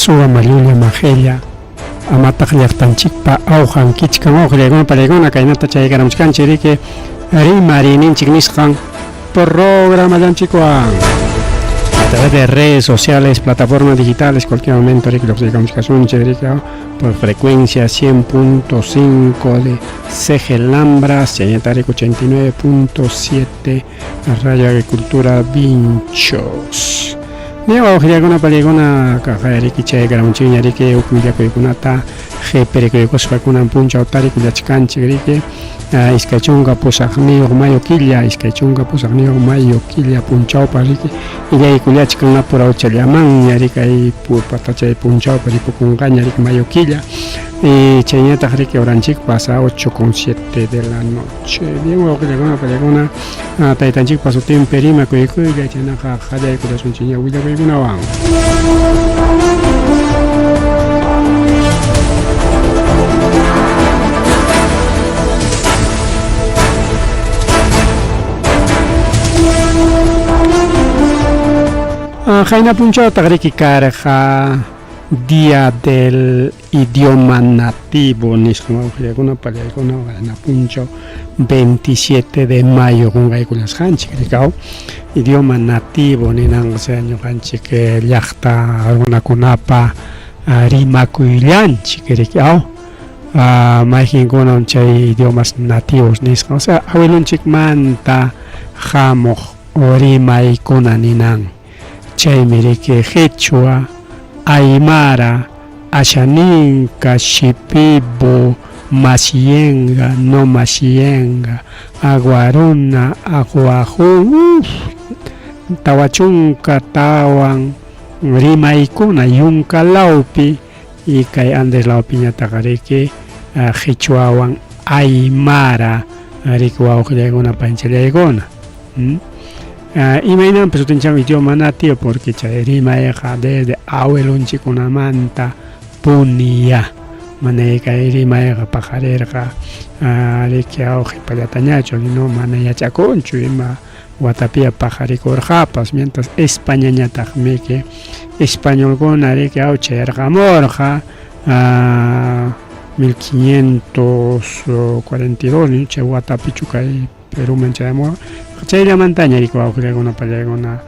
Suwa mallulla maqilla amataq llaqtanchikpa awqan kichkan wawqillaykuna pariykuna kaynata chaykaramuchkanchik riki rimariyninchik nisqan programallanchikwan a través de redes sociales, plataformas digitales, cualquier momento riki lluqsiykamuchkasunchik riki por frecuencia 100.5 de CG Lambras, chaynata riki 89.7 Radio Agricultura Vinchos. Bien, wawqillakuna pariykuna kaqay riki chaykaramunchikña riki huk willakuykunata qipirikuykuspa kunan punchaw tarikullachkanchik riki 28 mayo killa 28 mayo killa punchawpa riki illaykullachkan apurawchallamanña riki kay patachay punchawpa ripukunqaña riki mayo killa y chayñataq riki horanchikpas 8:07 de la noche. Bien, wawqillakuna pariykuna taytanchikpa sutinpi rimakuykuylla chaynaqa qallaykullasunchikña willakuykunawan. Qayna punchawtaq riki karqa Día del Idioma Nativo nisqan wawqillakuna pallaykuna qayna punchaw 27 de mayo qunqaykullasqanchik rikaw idioma nativo ninan sea ñuqanchik llaqta runakunapa rimakuyllanchik riki aw mayqinkunam chay idiomas nativos nisqan o sea awilunchikmanta hamuq rimaykuna ninan chaymi riki qhichwa, aymara, ashaninka, shipibo, mashienga, no mashienga, aguaruna, aguaju, uf, 44 rimaykuna yunka lawpi y kay Andes lawpiñataq riki qhichwawan aymara riki wawqillaykuna panchallaykuna. Imaynanpas sutinchan idioma nativo porque chay rimayqa desde awilunchikkunamanta puniya mana kay rimayqa paqarirqa riki aw qhipallatañachu no mana yachakunchu ima watapiya paqarikurqapas mientras Españañataqmi españolkuna riki aw chayarqamurqa 1542 chay watapichu kay Peruman chayamurqa chayllamantaña riki wawqillaykuna pallaykuna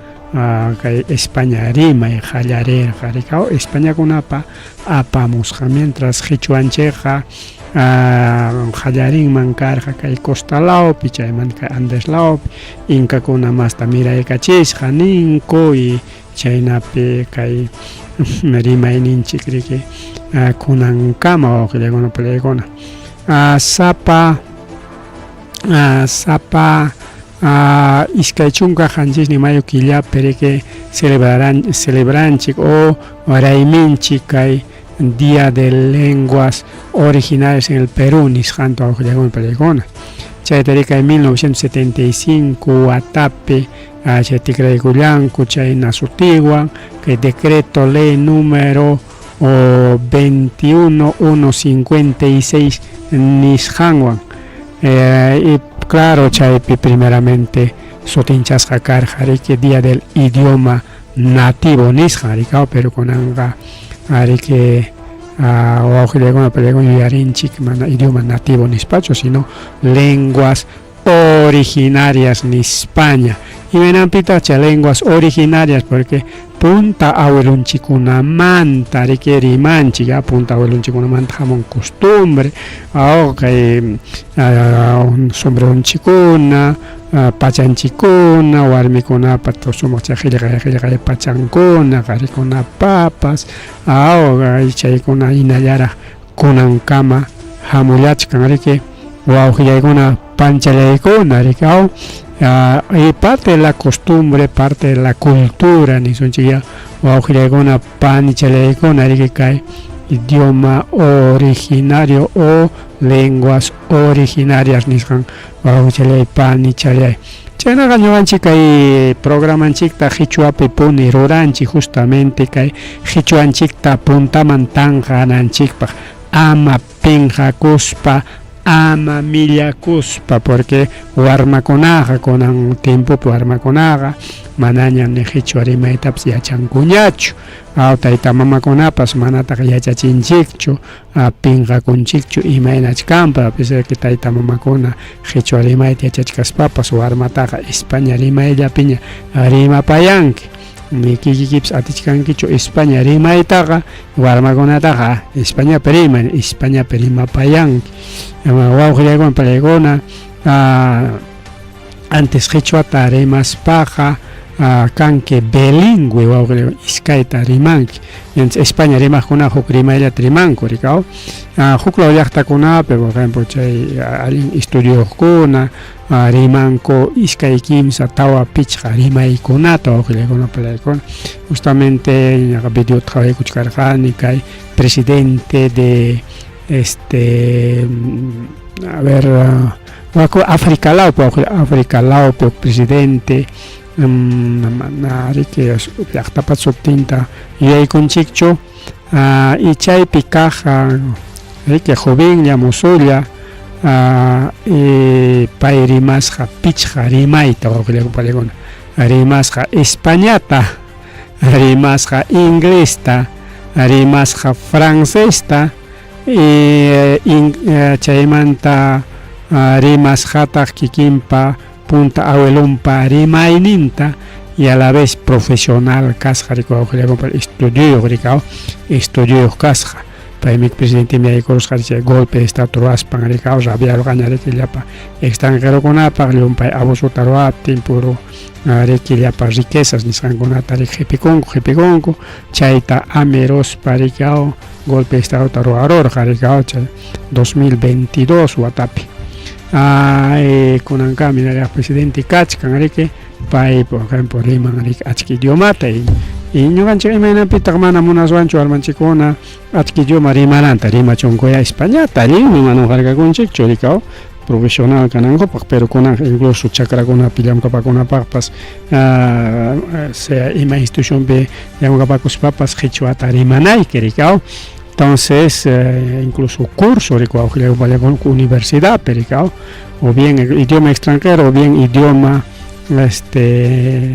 kay España rimay qallarirqa riki aw Españakunapa apamusqa mientras qhichwanchikqa qallarinman karqa kay costa lawpi chaymanta kay Andes lawpi inkakuna masta miraykachisqa ninku y chaynapi kay rimayninchik riki kunankama wawqillaykuna pallaykuna sapa sapa 27 mayo killapi riki celebranchik o rayminchik kay Día de Lenguas Originales en el Perú nisqanta wawqillaykuna pallaykuna chayta riki kay 1975 watapi chay tikraykullanku chayna sutiwan kay decreto ley número 21156 nisqanwan y claro chaypi primeramente sutinchasqa karqa riki Día del Idioma Nativo nisqan riki pero kunanqa riki wawqillaykuna pallaykuna yuyarinchik mana idioma nativo nispachu sino lenguas originarias nispaña imaynanpitaq chay lenguas originarias porque punta awilunchikkunamanta riki rimanchik ya punta awilunchikkunamanta hamun costumbre aw kay sombreronchikkuna pachanchikkuna warmikunapa sumaq chay qillqay qillqay pachankuna qarikunapapas aw chaykuna hinallaraq kunankama hamullachkan riki wawqillaykuna panchallaykuna riki aw y parte de la costumbre parte de la cultura nisunchik ya wawqillaykuna panichallaykuna riki kay idioma originario o lenguas originarias nisqan wawqichallay panichallay chaynaqa ñuqanchik kay programanchikta qhichwapi puni ruranchik justamente kay qhichwanchikta puntaman tanqananchikpaq ama pinqakuspa. Ama millakuspa, porque warmakunaqa kunan tiempopi warmakunaqa manaña ni qhichwa rimaytapas yachankuñachu. Aw tayta mamakunapas manataq yachachinchikchu, pinqakunchikchu imaynach kanpas, a pesar que tayta mamakuna qhichwa rimayta yachachkaspapas warmataqa España rimayllapiña rimapayanki. Ni kikikipas atichkankichu España rimaytaqa, warmakunataqa Españapi rimay, Españapi rimapayanki. Wawqillaykuna palaykuna, antes qhichwata rimaspaqa kanki bilingüe wawqillaykuna, iskayta rimanki. Ñanchis España rimaqkunaqa huk rimayllata rimanku, rikaw. Huk law llaqtakunapi, por ejemplo, chay allin estudioqkuna rimanku iskay, kimsa, tawa, pichqa rimaykunata wawqillaykuna palaykuna. Justamente ñaqa videota qhawaykuchkarqani kay presidente de este a ver África lawpi, África lawpi presidente mana riki llaqtapa sutinta yuyaykunchikchu, y chaypi kaq riki jovenlla mozolla y pay rimasqa pichqa rimayta wawqillaykuna rimasqa Españata, rimasqa inglesta, rimasqa francesta y chaymanta rimasqataq kikinpa punta abuelonpa rimayninta y a la vez profesional kasqa riki wawqillaykuna estudioyuq rikaw estudioyuq kasqa. Paymi presidentemi yaykurusqa chay golpe de estado ruwaspan rikaw rabiarurqaña riki llapa extranjerokunapaq llumpay abusota ruwaptin puro riki llapa riquezas nisqankunata riki qipikunku qipikunku chayta amiruspa rikaw golpe de estadota ruwarurqa rikaw chay 2022 watapi. Kunankama hinallataq presidente kachkan riki pay por ejemplo riman riki achka idiomata y ñuqanchik imaynapitaq mana munaswanchu warmanchikkuna achka idioma rimananta, rimachunkuya Españata allinmi manam harkakunchikchu rikaw profesional kanankupaq, pero kunanqa incluso chakrakunapi llamkapakunapaqpas sea ima institucionpi llamkapakuspapas qhichwata rimanayki rikaw. Entonces incluso curso rikaw universidadpi rikaw o bien idioma extranjero o bien idioma este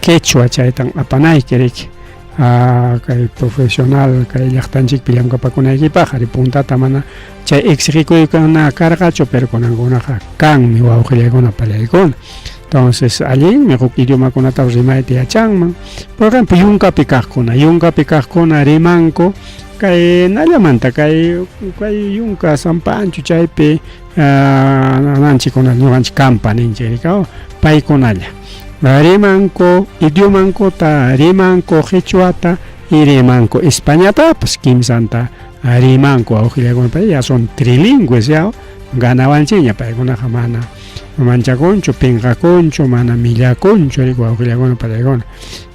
quechua chaytan apanayki riki kay profesional kay llaqtanchikpi llamkapakunaykipaq ari puntata mana chay exigikuykuna karqachu, pero kunankunaqa kanmi wawqillaykuna pallaykuna. Entonces allinmi huk idiomakunatapas rimayta yachanman. Por ejemplo, yunkapi kaqkuna, yunkapi kaqkuna rimanku kay nallamanta kay kay yunka San Pancho chaypi nanchikuna ñuqanchik kampa ninchik rikaw paykunalla rimanku idiomankuta, rimanku qhichwata y rimanku Españatapas, kimsanta rimanku wawqillaykuna, ya son trilingües ya ganawanchikña paykunaqa mana manchakunchu, pinqakunchu, mana millakunchu riki wawqillaykuna pallaykuna.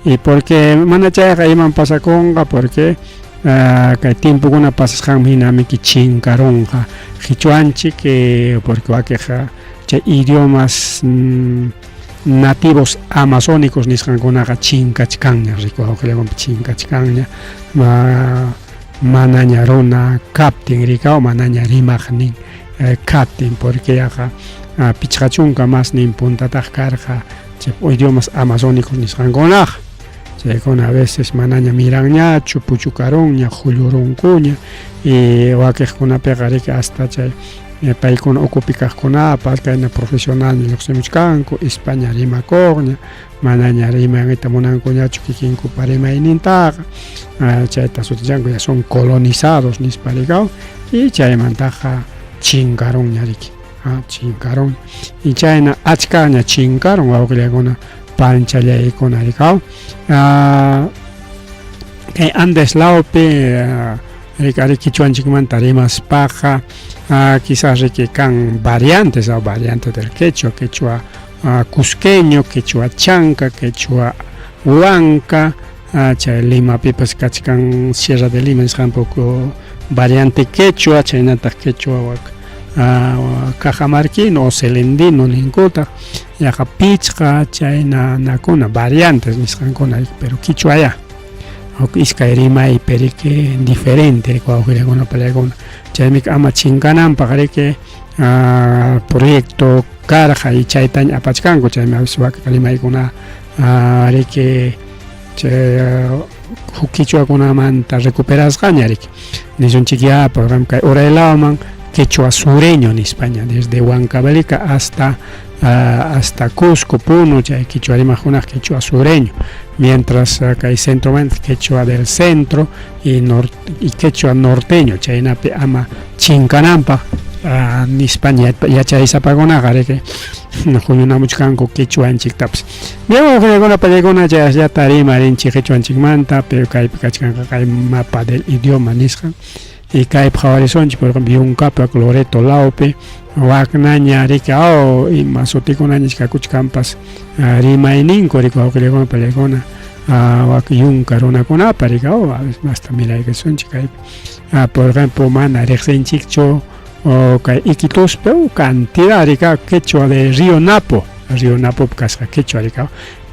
Y porque mana chayqa iman pasakunqa, porque kay tiempokuna pasasqanman hinamiki chinkarunqa qhichwanchik, porque wakiqa chay idiomas nativos amazónicos nisqankunaqa chinkachkanña riki wawqillaykuna, chinkachkanña manaña runa kaptin rikaw, manaña rimaqnin kaptin, porque yaqa 50 masnin puntataq karqa chay idiomas amazónicos nisqankunaqa. Chaykuna a veces manaña miranñachu, puchukarunña, hullurunkuña y wakiqkunapiqa riki hasta chay paykuna ukupi kaqkunapas kayna profesional lluqsimuchkanku España rimakuqña, manaña rimayta munankuñachu kikinkupa rimaynintaqa, chayta sutichanku ya son colonizados nispa rikaw y chaymantaqa chinkarunña riki, chinkarun y chayna achkaña chinkarun wawqillaykuna panchallaykuna rikaw. Kay Andes lawpi riki qichwanchikmanta rimaspaqa quizás riki kan variantes, variante del quechua, quechua cusqueño, quechua chanca, quechua huanca, chay Limapipas kachkan Sierra de Lima nisqanpi variante quechua, chaynataq quechua cajamarquino o celendino ninkutaq, yaqa pichqa chayna nakuna variantes nisqankuna, pero quichua ya huk iskay rimaypi riki diferente riki wawqillaykuna pallaykuna. Chaymi ama chinkananpaq riki proyecto karqa y chaytaña apachkanku, chaymi a veces wakin rimaykuna riki chay huk quichuakunamanta recuperasqaña riki. Nisunchikyá, por ejemplo, kay uray lawman quechua sureño nispaña, desde Huancavelica hasta hasta Cusco, Puno, chay quechua rimaqkunaq quechua sureño, mientras kay centromanta quechua del centro y, nor y quechua norteño, chaynapi ama chinkananpaq nispaña yachaysapakunaqa riki huñunamuchkanku quechuanchiktapas. Bien, wawqillakuna pallaykuna, chay asllata rimarinchik quechuanchikmanta, pero kaypi kachkanqa kay mapa del idioma nisqan. Y kaypi qhawarisunchik, por ejemplo, Yunkapi, Loreto lawpi, waknaña riki aw ima sutikunaña kakuchkanpas rimayninku riki wawqillakuna pallaykuna wak yunka runakunapa riki aw hasta miraykasunchik kaypi. Por ejemplo, mana riqsinchikchu kay Iquituspi cantidad riki quechua de Río Napo, Río Napopi kasqa quechua riki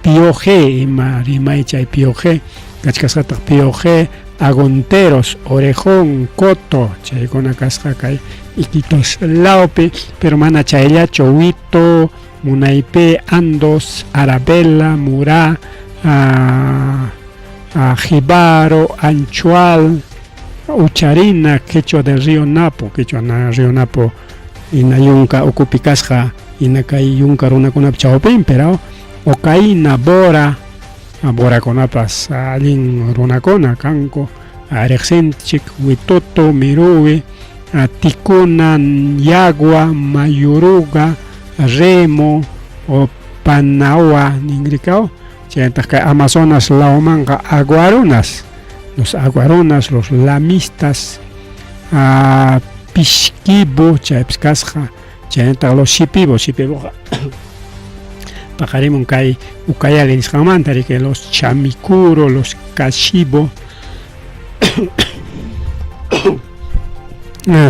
Pioje ima rimay chay Pioje kachkasqataq Pioje, Agonteros, Orejón, Coto, chaykuna kasqa kay Iquitos lawpi, pero mana chayllachu Huito, Munaype, Andos, Arabella, Murá, Jibaro, Anchual, Ucharina, quechua del Río Napo, quechua na Río Napo ina yunka ukupi kasqa, ina kay yunka runakunap chawpinpi, pero Ocaína, Bora, Borakunapas allin runakuna kanku, riqsinchik Witoto, Miruwi, Tikuna, Yagua, Mayuruga, Remo, o Panawa ninrikaw, chaytaq kay Amazonas lawmanqa Aguarunas, los Aguarunas, los Lamistas, Pishquibo, chaypis kasqa, chaynataq los Shipibo, Shipiboqa paqarimun kay Ucayali nisqanmanta riki, los Chamicuro, los Cashibo,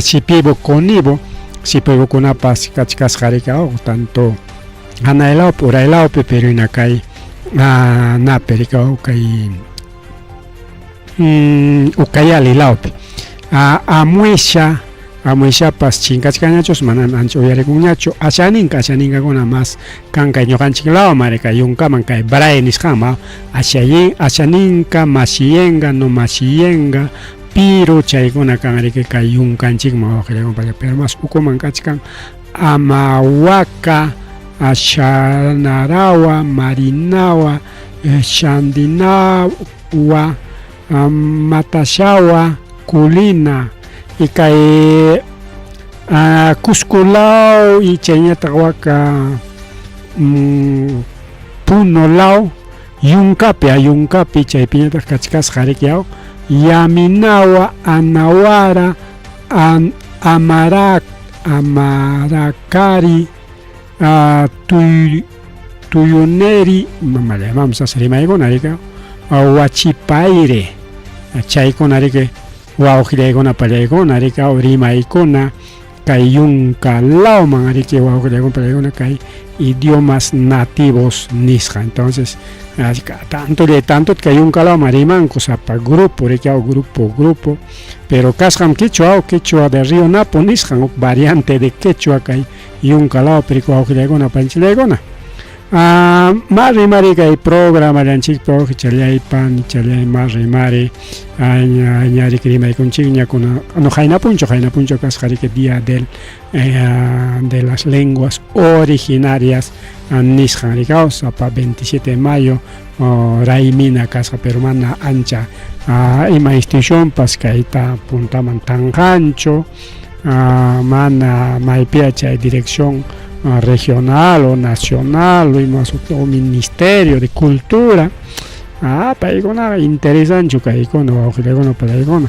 Shipibo, Conibo, Shipibokunapas kachkasqa riki, tanto hanay lawpi, uray lawpi, pero ina kay napi riki, kay Ucayali lawpi. Amuesha, Amueshapas chinkachkanñachus, manam ancha uyarikunñachu, ashaninka, ashaninkakuna mas kan kay ñuqanchik lawman riki, yunkaman kay Bray nisqanman, ashayin, ashaninka, mashiyenga, no mashiyenga, Piru chaykuna kan riki kay yunkanchikman wawqillakuna, pero mas ukuman kachkan Amahuaca, Ashanarawa, Marinawa, Shandinawa, Matashawa, Kulina, y kay Cusco law y chayñataq waka Puno law, Yunkapi, Yunkapi chaypiñataq kachkasqa riki aw Yaminawa, Anawara, Amarakari, Tuyuneri, mamalla sasa rimaykuna riki, Wachipaire, chaykuna riki wawqillaykuna pallaykuna riki rimaykuna kay yunka lawman riki wawqillaykuna pallaykuna kay idiomas nativos nisqa. Entonces tanto tanto kay yunka lawman rimanku sapa grupo riki grupo grupo, pero kasqam quechua, quechua de Río Napo nisqan huk variante de quechua kay yunka lawpi riki wawqillaykuna panchillaykuna. Ma rimari kay programa llanchikpi wawqi challaypa challay ma rimari ña riki rimaykunchikña kuna no qayna punchaw, qayna punchaw kasqa riki día del de las lenguas originarias nisqan riki sapa 27 de mayo raymina kasqa, pero mana ancha ima institucionpas kayta puntaman tanqanchu, mana maypiya chay dirección regional o nacional o ima o ministerio de cultura, paykunaqa interesanchu kaykuna wawqillaykuna pallaykuna,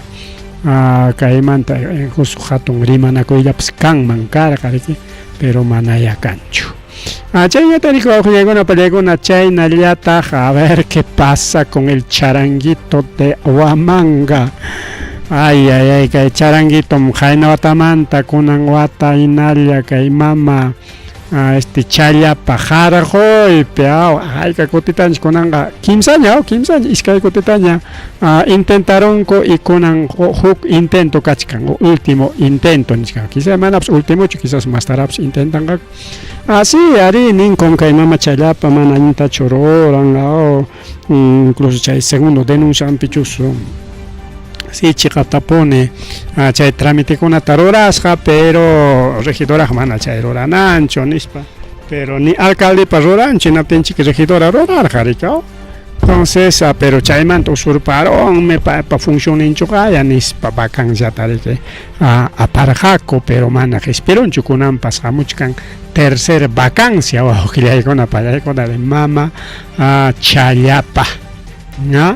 kaymanta incluso hatun rimanakuyllapas kanman karqa riki, pero manaya kanchu. Chaynata riki wawqillaykuna pallaykuna, chaynallataq a ver qué pasa con el charanguito de Huamanga. Ay, ay, ay, kay charanguitom qayna watamanta kunan wata hinalla kay mama Este Challapa qarquypi hayka kutitanchik kunanqa kimsaña kimsaña iskay kutitaña intentarunku y kunan huk intento kachkan último intento nichkan quizás manapas ultimochu quizás mastarapas intentanqaku así arí ninkum kay mama Challapa mana allintachu ruran incluso chay segundo denuncianpichus sí chiqaptapuni chay tramitekunata rurasqa pero regidoraq mana chay rurananchu nispa pero ni alcaldepa ruranchu hinaptinchik regidora rurarqa riki entonces pero chaymanta usurparunmi paypa funcionninchuqaya nispa vacanciata riki aparqaku pero mana qispirunchu kunanpas hamuchkan tercer vacancia wawqillaykuna pallaykuna de mama Challapa ña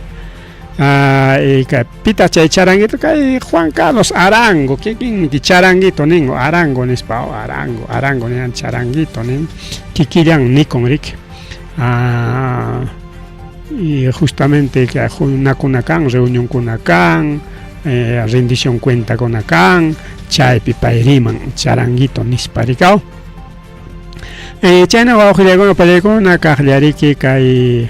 pitaq chay charanguito kay Juan Carlos Arango kikinmi charanguito nin Arango nispa Arango Arango niyan charanguito nin kikillan nikun riki y justamente huñunakuna kan reunionkuna kan rendición cuentakuna kan chaypi pay riman charanguito nispa rikaw chayna wawqillaykuna pallaykuna kaqllariki kay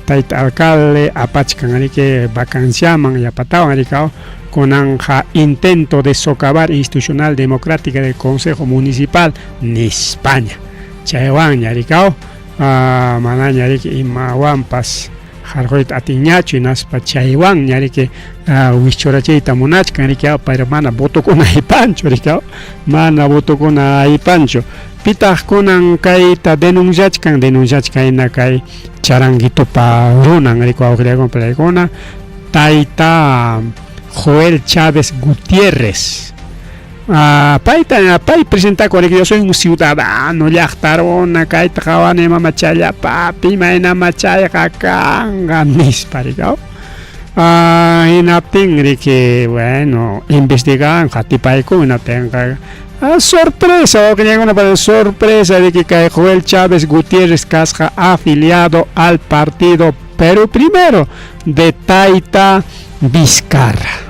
tayta alcalde apachkan riki vacanciaman yapatawan rikaw kunanqa intento de socavar institucional democrática del Consejo Municipal nispaña chaywanña rikaw manaña riki imawanpas qarquyta atinñachu hinaspa chaywanña riki wischurachiyta munachkan riki pero mana votokuna aypanchu riki mana votokuna aypanchu pitaq kunan kayta denunciachkan denunciachkan hina kay charanguitopa runan riki wawqillaykuna pallaykuna tayta Joel Chávez Gutiérrez payta pay presentakun riki yo soy un ciudadano llaqta runa kayta qawani mama Challapapi imaynama chayqa kanqa nispa riki hinaptin riki bueno investigan qatipaykun hinaptinqa sorpresa wawqillaykuna sorpresa riki kay Joel Chávez Gutiérrez kasqa afiliado al partido Perú Primero de tayta Vizcarra.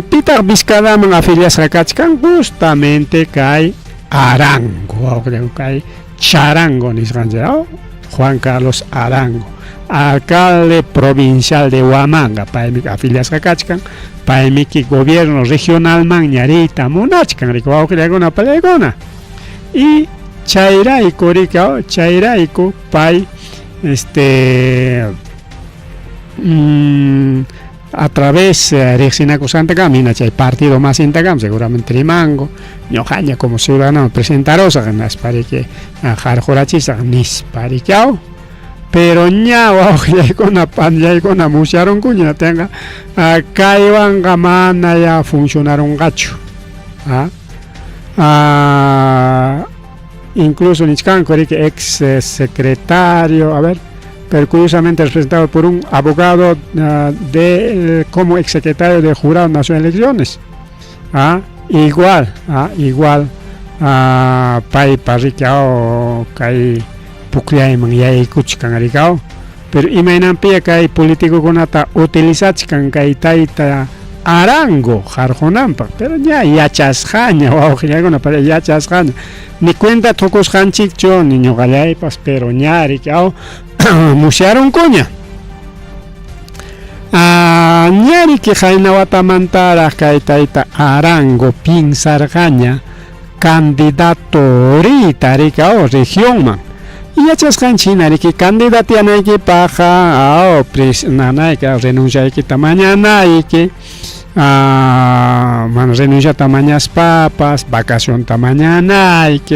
Pitaq Vizcarraman afiliasqa kachkan justamente kay Arango, kay Charango nisqanchik, Juan Carlos Arango, alcalde provincial de Huamanga, paymi afiliasqa kachkan, paymi gobierno regionalman ñariyta munachkan riki wawqillaykuna pallaykuna y chayrayku riki chayrayku pay este a través riqsinakusqantakama hina chay partido masintakama seguramente rimanku ñuqaña como ciudadano presentarusaq hinaspa riki qarqurachisaq nispa riki pero ña wawqillaykuna panillaykuna musyarunkuña hinaptinqa kaywanqa mana ya funcionarunqachu incluso nichkanku riki ex secretario a ver pero curiosamente representado por un abogado de como ex secretario del Jurado Nacional de Elecciones igual igual paypa riki kay pukllayman yaykuchkan riki pero imaynanpiya kay politicokunata utilizachkan kay tayta Arango qarqunanpaq pero ña yachasqaña wawqillaykuna pero yachasqaña ni cuenta tukusqanchikchu ni ñuqallaypas pero ña riki musyarunkuña ña riki qayna watamantaraq kay tayta Arango piensarqaña candidato riyta riki regionman yachasqanchik hina riki candidatianaykipaqqa nanayki renunciaykita mañanayki mana renunciata mañaspapas vacacionta mañanayki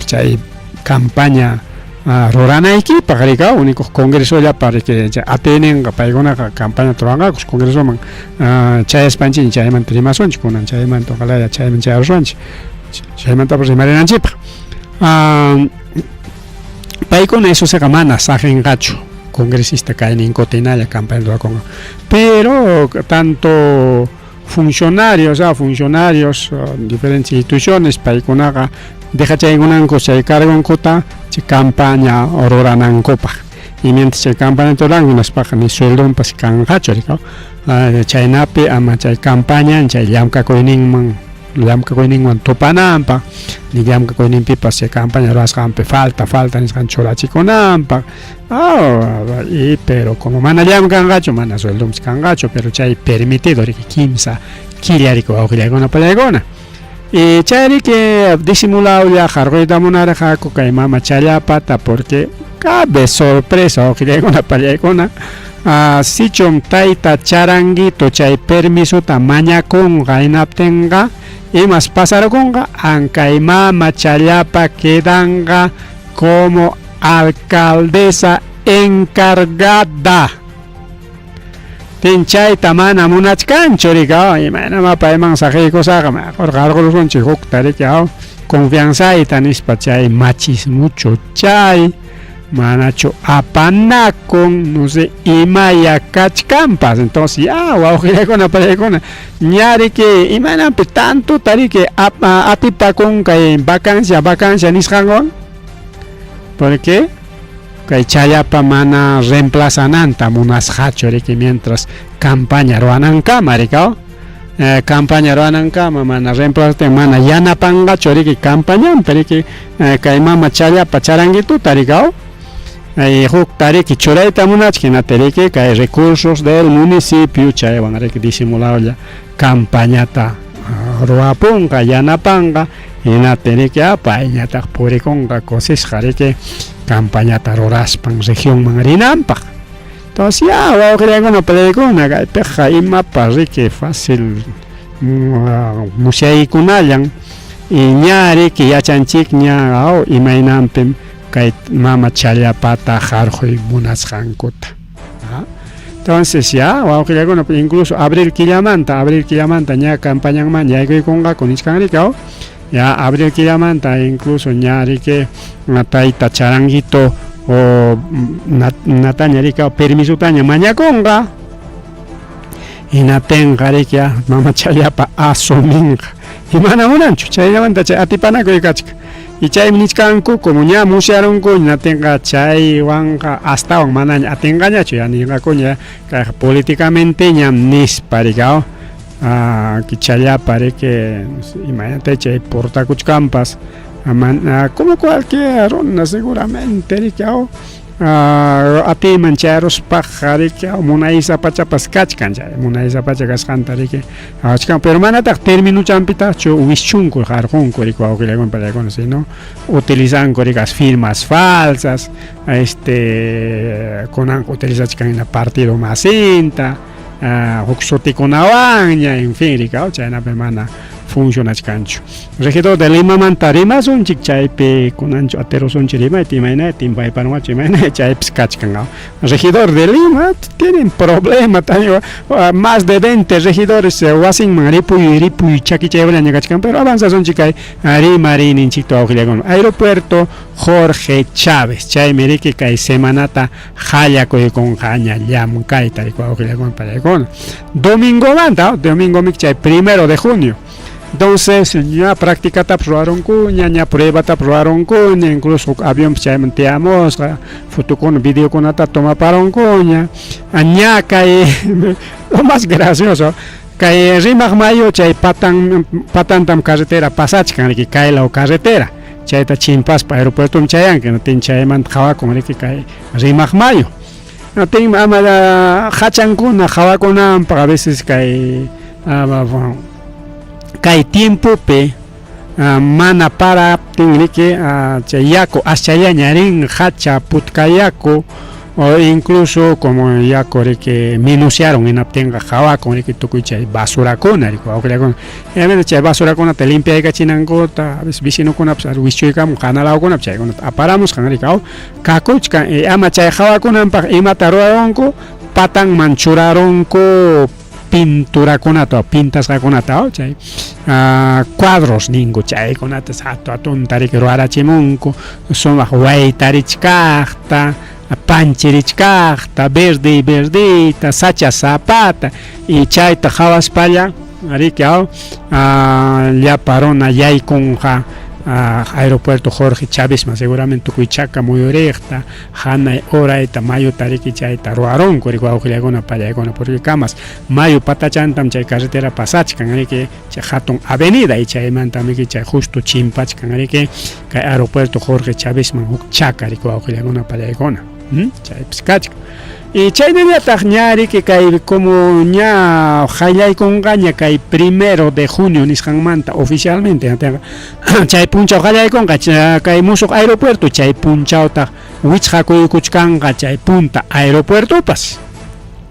chay campaña ruranaykipaq riki único congresollapa riki atiyninqa paykunaqa campañata ruranqaku congresoman chayaspanchik chaymanta rimasunchik kunan chaymanta ojalá chayman chayarusunchik chaymantapas rimarinanchikpaq paykuna eso siqa mana saqinqachu congresista kayninkuta hinalla campaña rurakunqa pero tanto funcionarios funcionarios diferentes instituciones paykunaqa dejachaykunanku chay cargonkuta chay campaña ruranankupaq y mientras chay campaña ruranku hinaspaqa ni sueldonpas kanqachu riki chaynapi ama chay campaña chay llamk'akuyninman llamkakuyninwan tupananpaq, ni llamkakuyninpipas chay campaña ruwasqanpi falta falta nisqan churachikunanpaq. Ah, y pero como mana llamkanqachu, mana sueldonpas kanqachu, pero chay permitido riki kimsa killa riki wawqillaykuna pallaykuna. Y chay riki disimulawlla qarquyta munarqaku kay mama challapata porque cabe sorpresa wawqillaykuna pallaykuna. Ah, sichum tayta charanguito chay permisota mañakunqa hinaptinqa imas pasarukunqa ankay mama challapa quedanqa como alcaldesa encargada. Tin chayta mana munachkanchu riki, imaynamá payman saqiykusaqa mejor qarqurusunchik hukta riki, confianzayta nispa chay machismuchu chay manachu apanakun no sé imaya kachkanpas. Entonces ya wawqillaykuna pallaykuna ña riki imaynanpi tantota riki atipakun kay vacancia vacancia nisqanwan, porque kay challapa mana reemplazananta munasqachu riki mientras campaña ruwanankama riki, campaña ruwanankama mana reemplazate mana yanapanqachu riki campañanpi riki kay mama challapa charanguituta riki, hukta riki churayta munachka hinata riki kay recursos del municipio chaywan riki disimulawlla campañata ruwapunqa yanapanqa hinata riki payñataq purikunqa kusisqa riki campañata ruraspan regionman rinanpaq. Entonces ya wawqillaykuna palaykuna kaypiqa imapas riki fácil musyaykunallan y ña riki yachanchikña imaynanpim kay mama challapata qarquy munasqankuta. Entonces ya wawqillaykuna incluso abril killamanta ña campañanman yaykuykunqaku nichkan riki, ya abril killamanta incluso ña riki tayta charanguito o nataña riki permisotaña mañakunqa hinaptinqa riki mama challapa asuminqa y mana munanchu chayllamanta chay atipanakuy kachkan. Y chaymi nichkanku como ña musyarunku hinatinqa chaywanqa astawan manaña atinqañachu ya ninqakuña kayqa políticamente ñam nispa riki, challapa riki imaynata chay portakuchkanpas como cualquier runa seguramente riki, atiyman chayaruspaqa riki munaysapachapas kachkan chay munaysapacha kasqanta riki achkan, pero manataq terminuchanpitaqchu wischunku qarqunku riki wawqillaykuna pallaykuna, sino utilizanku riki as firmas falsas, kunanqa utilizachkan hina partido masinta huk sutikunawanña, en fin riki, chaynapi mana funcionachkanchu. Regidor de Limamanta rimasunchik chaypi kunanchu atirusunchik rimayta imaynata timpaypanwachu imayna chaypis kachkan. Regidor de Lima tienen problema también, más de 20 regidores wasinman ripuy ripuy chakichaykunaña kachkan, pero avanzasunchik kay rimariyninchikta wawqillaykuna. Aeropuerto Jorge Chávez chaymi riki kay semanata qallakuykunqaña llamkayta riki wawqillaykuna pallaykuna. Domingomanta, domingo chay 1 de junio. Entonces, ña prácticatapas ruwarunkuña, ña pruebatapas ruwarunkuña, incluso huk avionpas chayman tiyamusqa, fotokuna, videokunata tomaparunkuña. Ña kay lo más gracioso, kay Rimaq Mayu chay patan patantam carretera pasachkan riki kay law carretera. Chayta chimpaspa aeropuertoman chayanki, hinaptin chaymanta qhawakun riki kay Rimaq Mayu. Hinaptin ama hachankuna qhawakunanpaq a veces kay kay tiempopi mana paraptin riki chay yaku aschallaña rin hacha putka yaku o incluso como yaku riki minuciaron hinaptinqa qhawakun riki tukuy chay basurakuna riki wawqillakuna. Chay basurakunata limpiaykachinankuta a veces vecinokunapas wischuykamun qanalawkunapi chaykunata aparamusqan riki kakuchkan ama chay qhawakunanpaq imata rurarunku patanman churarunku pinturakunata pintasqakunata chay cuadros ninku chaykunata hatu hatunta riki ruwarachimunku sumaq waytarichkaqta panchirichkaqta verde verdita sacha sapata y chayta qhawaspalla riki llapa runa yaykunqa Aeropuerto Jorge Chávezman seguramente tukuy chaka muyuriqta hanay urayta mayuta riki chayta ruwarunku riki wawqillakuna pallaykuna porque kamas mayu patachantam chay carretera pasachkan riki chay hatun avenida y chaymantam riki chay justo chimpachkan riki kay aeropuerto Jorge Chávezman huk chaka riki wawqillakuna pallaykuna chaypis kachkan. Y chaynallataq ña riki kay como ña qallaykunqaña kay primero de junio nisqanmanta oficialmente chay punchaw qallaykunqa kay musuq aeropuerto chay punchawtaq wichqakuykuchkanqa chay punta aeropuertopas.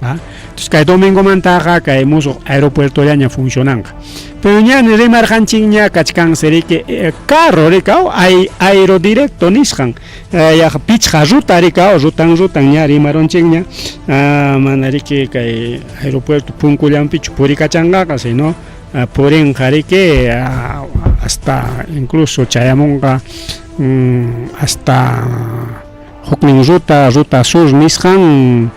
Entonces kay domingomantaqa kay musuq aeropuertollaña funcionanqa. Pero ña rimarqanchikña kachkansi riki carro rikaw aerodirecto nisqan yaqa pichqa ruta rikaw rutan rutan ña rimarunchikña mana riki kay aeropuerto punkullanpichu purikachanqaqa sino purinqa riki hasta incluso chayamunqa hasta huknin ruta ruta sur nisqan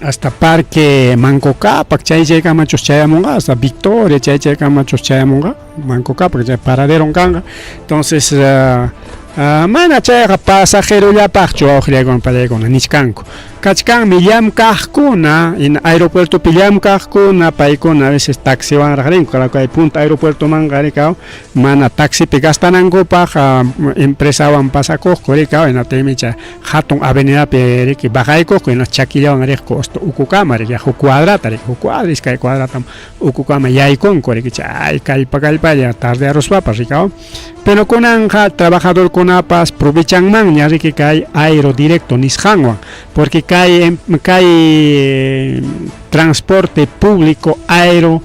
hasta Parque Manco Cápac chay chaykamachus chayamunqa hasta Victoria chay chaykamachus chayamunqa Manco Cápac chay paraderon kanqa entonces mana chayqa pasajerollapaqchu wawqillaykuna pallaykuna nichkanku kachkanmi llamkaqkuna aeropuertopi llamkaqkuna paykuna a veces taxiwanraq rinku claro kay punta aeropuertomanqa rikaw mana taxipi gastanankupaq empresawan pasakuqku rikaw hinaptinmi chay hatun avenidapi riki bajaykuqku hina chakillawan riqku hasta ukukama riki huk cuadrata riki huk cuadra iskay cuadratam ukukama yaykunku riki chay kallpa kallpalla tardearuspapas rikaw pero kunanqa trabajadorkunapas provechanmanña riki kay aerodirecto nisqanwan porque kay kay transporte público aero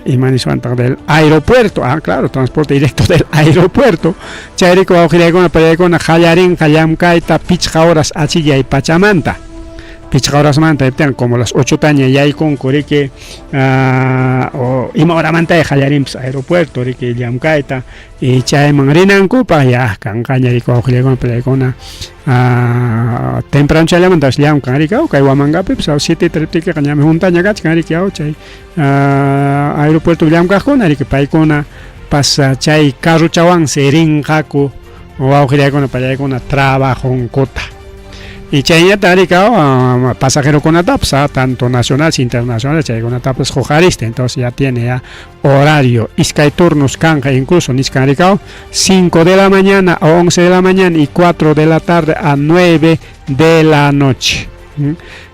ima niswantaq del aeropuerto ah claro transporte directo del aeropuerto chayrayku wawqillaykuna pallaykuna qallarinqa llamkayta pichqa horas achillay pachamanta pichqa horasmanta iptinqa como las ochotaña yaykunku riki o ima horamantaya qallarinpas aeropuerto riki llamkayta y chayman rinankupaq ya kanqaña riki wawqillaykuna pallaykuna temprano chayllamantas llamkan riki kay Huamangapipas siete triptikiqa ñami huntaña kachkan riki chay aeropuertopi llamkaqkuna riki paykuna pas chay carrochawansi rinqaku wawqillaykuna pallaykuna trabajonkuta y chayñata riki pasajerokunatapas tanto nacionales internacionales chaykunatapas huqarista entonces ya tiene ya horario iskay turnos kanqa incluso nichkan rikaw 5 de la mañana a 11 de la mañana y 4 de la tarde a 9 de la noche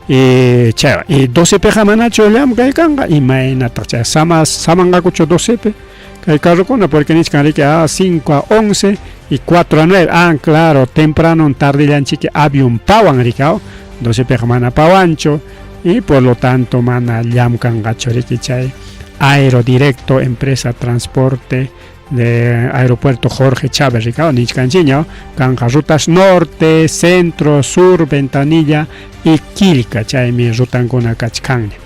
y chay y 12 piqa manachu llamkay kanqa imaynataq chay sama samanqakuchu 12 pi kay carrokuna porque nichkan riki a 5 a 11 y 4 a 9 ah claro temprano tardillanchiki avión pawan rikaw 12 piqa mana pawanchu y por lo tanto mana llamkanqachu riki chay aerodirecto empresa transporte de aeropuerto Jorge Chávez rikaw nichkanchikña kanqa rutas norte centro sur Ventanilla y Quilca chaymi rutankuna kachkanña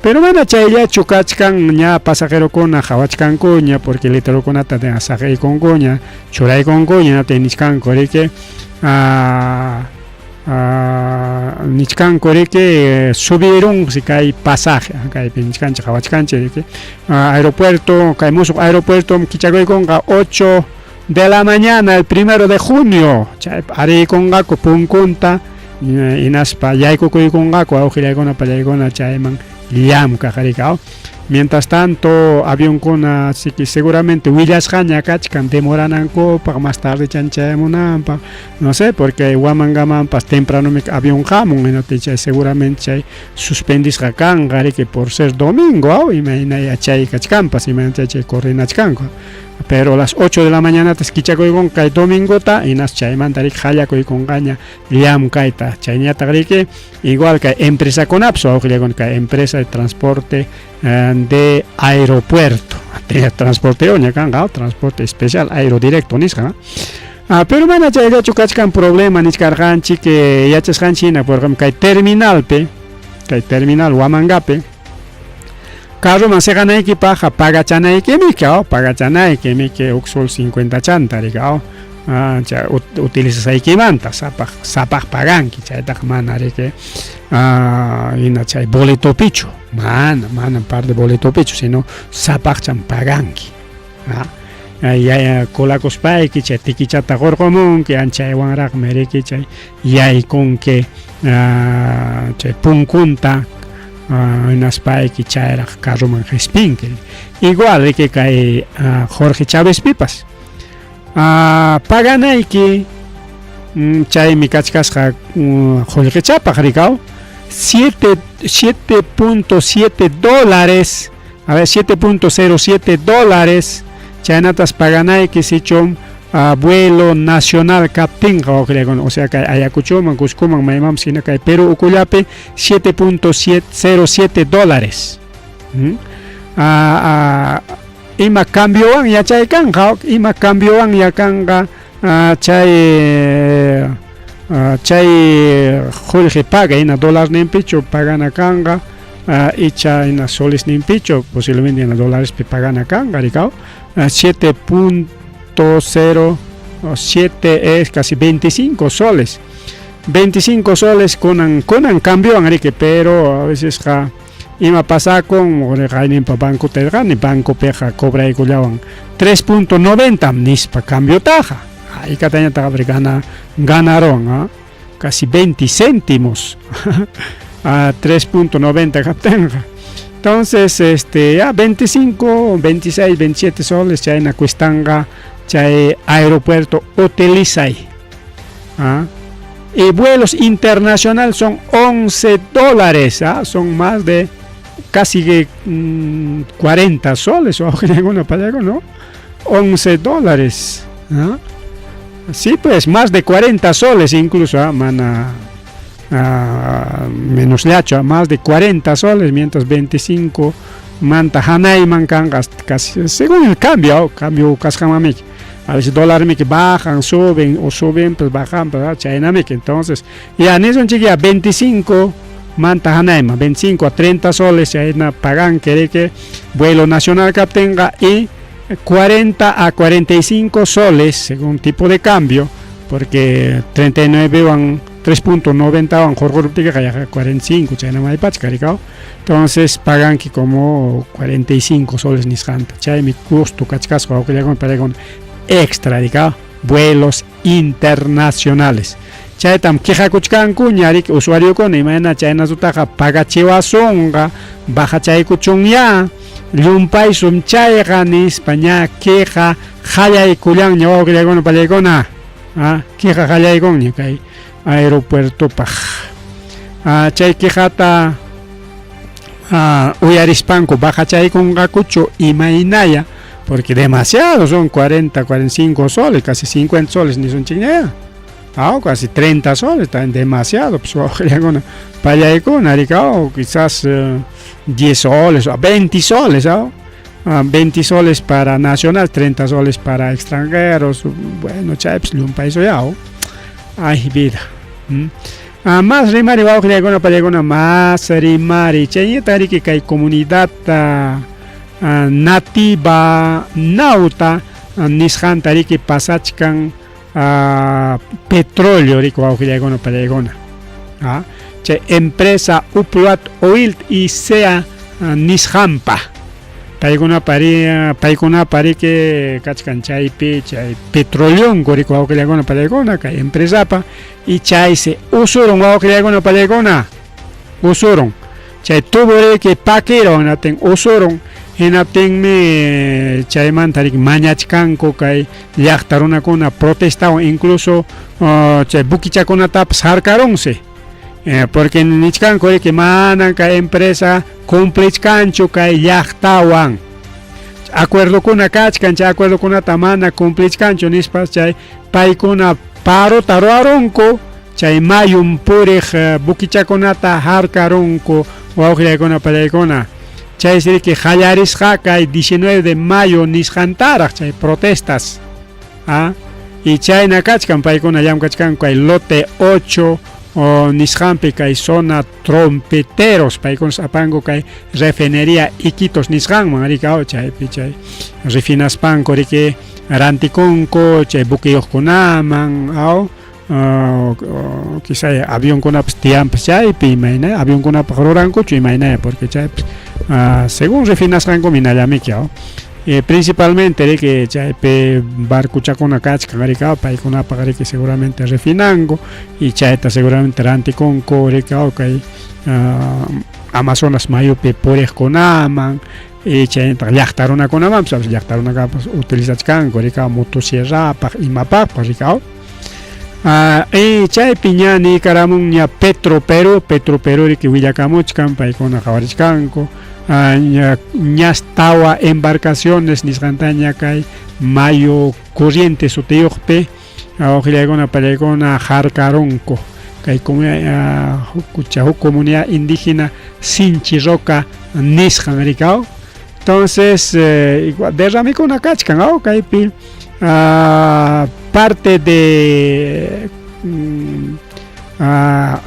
pero mana chayllachu kachkan ña pasajerokuna qhawachkankuña porque letrerokunata saqiykunkuña churaykunkuña nichkanku riki nichkanku riki subirunsi kay pasaje kaypi nichkanchik qhawachkanchik riki aeropuerto kay musuq aeropuerto kichakuykunqa 8 de la mañana el primero de junio chay ariykunqaku punkunta hinaspa yaykukuykunqaku wawqillaykuna pallaykuna chayman llamkaq rikaw mientras tanto avionkuna así seguramente willasqaña kachkan demoranankupaq más tarde chanchayamunanpaq no sé porque Huamangamanpas tempranomi avión hamun hinaptin chay seguramente chay suspendisqa kanqa riki por ser domingo aw imaynaya chay kachkanpas imaynata chay coordinachkanku pero las 8 de la mañanatas kichakuykunqa kay domingota hinas chaymanta riki qallakuykunqaña llamkayta chayñataq riki igual kay empresakunapas wawqillakuna kay empresa de transporte de aeropuerto transporteoña kanqa transporte especial aerodirecto nisqa pero mana chayllachu kachkan problema nichkarqanchik yachasqanchik hina por ejemplo kay terminalpi kay terminal Huamangapi carroman siqanaykipaqqa pagachanaykimi pagachanaykimi huk sol 50 chanta rikaw chay utilizasqaykimanta sapaq sapaq paganki chaytaqa mana riki hina chay boletopichu mana mana parte boletopichu sino sapaqchan paganki. Colakuspayki chay tikichata qurqumunki, anchaywanraqmi riki chay yaykunki chay punkunta, hinaspayki chayraq carroman qispinki. Igual riki kay Jorge Chavezpipas. Paganayki chaymi kachkasqa qullqichapaq rikaw 7.7 dólares, a ver, 7.07 dólares chaynatas paganayki sichum vuelo nacional kaptinqa, o sea kay Ayacuchoman, Cuscoman, maymanpas hina kay Perú ukullapi 7.07 dólares. Ima cambiowan yachay kanqa, ima cambiowan ya kanqa chay chay qullqi pagay, hina dólarninpichu pagana kanqa icha hina solesninpichu, posiblemente hina dólarespi pagana kanqa rikaw. 7.07 es casi 25 soles. 25 soles kunan cambiowan riki, pero a veces qa ima pasakun qayninpa banco terqani, bancopiqa cobraykullawan 3.90 nispa cambiotaqa. Haykatañataq ganaron, casi 20 céntimos a 3.90 kaptinqa. Entonces, ya 25, 26, 27 soles chayna cuestanqa chay aeropuerto utilizay. Y vuelos internacional son 11 dólares, son más de casi que 40 soles o alguna palabra, ¿no? 11 dólares. Sí, pues más de 40 soles incluso, mana, menos lacho, más de 40 soles, mientras 25 manta hanayman kanqa casi según el cambio, cambio kasqanmamiki. A veces dólar que bajan, suben o suben, pues bajan, pues chaynamiki. Entonces, ya nisunchik ya 25 manta hanayman, 25 a 30 soles chayna pagan que vuelo nacional kaptinqa y 40 a 45 soles según tipo de cambio, porque 39 van 3.90 van hurquruptikiqa yaqa 45 chayna maypacha karikaw. Entonces pagan que como 45 soles nisqanta. Chaymi costo kachkasqa wawqillakuna paykuna extra rikaw vuelos internacionales. Chaytam quejakuchkanku ñariki usuariokuna imayna chaynasutaqa pagachiwasunqa bajachaykuchunya llumpaysum chayqa nispa ña queja qallaykullanña wawqillakuna pallaykuna. Queja qallaykunña kay aeropuertopaq. Chay quejata uyarispanku bajachaykunqakuchu imaynaya, porque demasiado son 40, 45 soles, casi 50 soles nisunchikña. Casi 30 soles, están demasiado, pues wawqillakuna pallaykuna rikaw quizás 10 soles o 20 soles, 20 soles para nacional, 30 soles para extranjeros, bueno, chaypis llumpaysu ya. Ay, vida. Más rimari wawqillakuna pallaykuna, más rimari chayñata riki kay comunidad nativa nauta nisqanta riki pasachkan petróleo riki wawqillaykuna pallaykuna. Chay empresa Upload Oil y sea nisqanpa. Paykuna riki kachkan chaypi chay petroleonku riki wawqillaykuna pallaykuna kay empresapa y chaysi usurun wawqillaykuna pallaykuna usurun. Chay tubo riki pakiron hinaptin usurun, hinaptinmi chaymanta riki mañachkanku kay llaqta runakuna protestawan, incluso chay buquichakunatapas harkarunsi. Porque nichkanku riki manan kay empresa cumplichkanchu kay llaqtawan. Acuerdokuna kachkan, chay acuerdokunata mana cumplichkanchu nispas chay paykuna parota ruwarunku, chay mayun puriq buquichakunata harkarunku wawqillaykuna pallaykuna. Chaysi riki qallarisqa kay 19 de mayo nisqantaraq chay protestas. Y chayna kachkan paykuna llamkachkanku kay lote 8 nisqanpi kay zona trompeteros paykuna apanku kay refinería Iquitos nisqanman riki chaypi chay refinaspanku riki rantikunku chay buqueyuqkunaman quizá avionkunapas tiyanpas chaypi imayna avionkunapaq rurankuchu imaynaya, porque chaypi según refinasqanku hinallamiki. Principalmente riki chaypi barcochakuna kachkan riki paykunapaq riki seguramente refinanku y chayta seguramente rantikunku riki kay Amazonas mayupi puriqkunaman y chaynataq llaqta runakunamanpas, a veces llaqta runakunapas utilizachkanku riki motosierrapaq imapaqpas riki. Y chaypi ña niykaramunña Petro Perú, Petro Perú riki willakamuchkan, paykuna qhawarichkanku ñas tawa embarcaciones nisqantaña kay mayu Corrientes sutiyuqpi wawqillaykuna pallaykuna harkarunku kay comunidad huk comunidad indígena Sinchi Roca nisqan riki. Entonces igual derramikuna kachkan kaypi parte de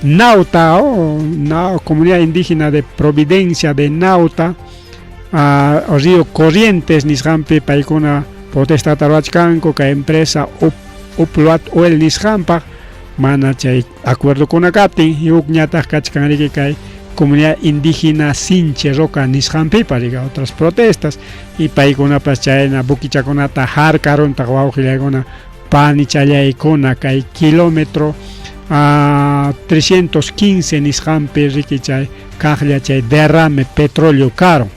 Nauta, comunidad indígena de Providencia de Nauta, Río Corrientes nisqanpi paykuna protestata ruwachkanku kay empresa Upload Oil nisqanpaq mana chay acuerdokuna kaptin, hukñataq kachkan riki kay comunidad indígena Sinche Roca nisqanpipas riki otras protestas y paykunapas chayna buquichakunata harkaruntaq wawqillaykuna panichallaykuna kay kilómetro 315 nisqanpi riki chay kaqlla chay derrame petróleo karun.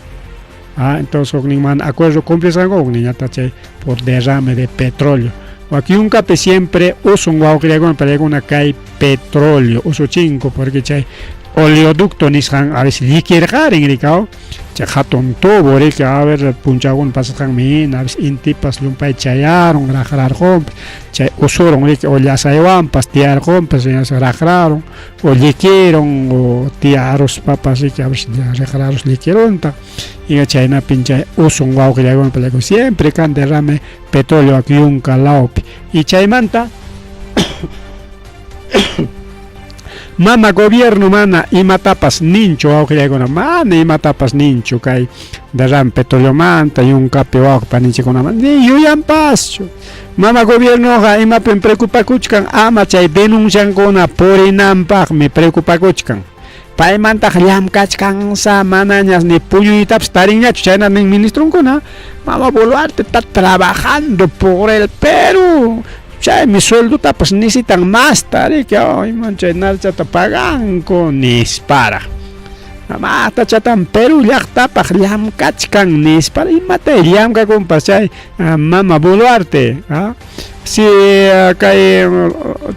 Entonces huknin mana acuerdo cumplisqanku, hukninñataq chay por derrame de petróleo. Yunkapi siempre usun wawqillaykuna pallaykuna kay petróleo usuchinku porque chay oleoducto nisqan a veces llikirqarin riki, chay hatun tubo riki, a ver punchawkuna pasasqanmi hina a veces intipas llumpay chayarun raqrarqunpas chay usurun riki o llasaywanpas tiyarqunpas raqrarun o llikirun o tiyaruspapas riki a veces raqrarus llikiruntaq y chaynapin chay usun wawqillaykuna pallaykuna siempre kan derrame petróleo yunka lawpi. Y chaymanta mama gobierno mana imatapas ninchu wawqillaykuna, mana imatapas ninchu kay derrame petroleomanta yunkapi wawqi paninchikkunamanta ni yuyanpaschu. Mama gobiernoqa imapim preocupakuchkan, ama chay denunciankuna purinanpaqmi preocupakuchkan. Paymantaq llamkachkansa manañas ni puñuytapas tarinñachu, chayna nin ministronkuna. Mama Boluarte está trabajando por el Perú, chaymi sueldotapas necesitan masta riki, iman chay narchata paganku nispara. Matachatam Perú llaqtapaq llamkachkan nispara, imata llamkakunpas chay mama Boluarte. Si kay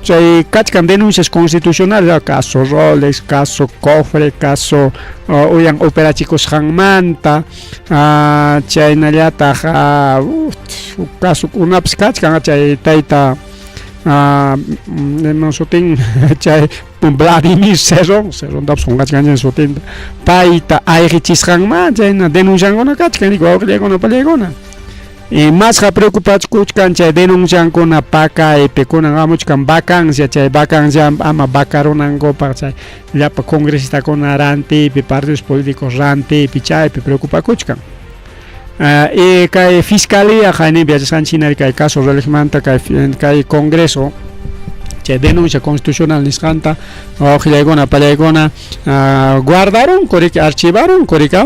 chay kachkan denuncias constitucionales, caso Rolex, caso Cofre, caso uyan operachikusqanmanta, chaynallataq casokunapas kachkan chay tayta iman sutin chay Vladimir Cerrón, Cerrontapas qunqachkanchik sutinta, payta ayqichisqanmanta chayna denunciankuna kachkan wawqillaykuna pallaykuna. Y masqa preocupakuchkan chay denunciankuna pakaypi, kunan hamuchkan vacancia, chay vacancia ama vacarunankupaq chay llapa congresistakuna rantiypi, partidos políticos rantiypi, chaypi preocupakuchkan. Y kay fiscalía hayninpi yachasqanchik hina kay caso Rolexmanta kay congreso chay denuncia constitucional nisqanta wawqillaykuna pallaykuna guardarunku riki, archivarunku riki.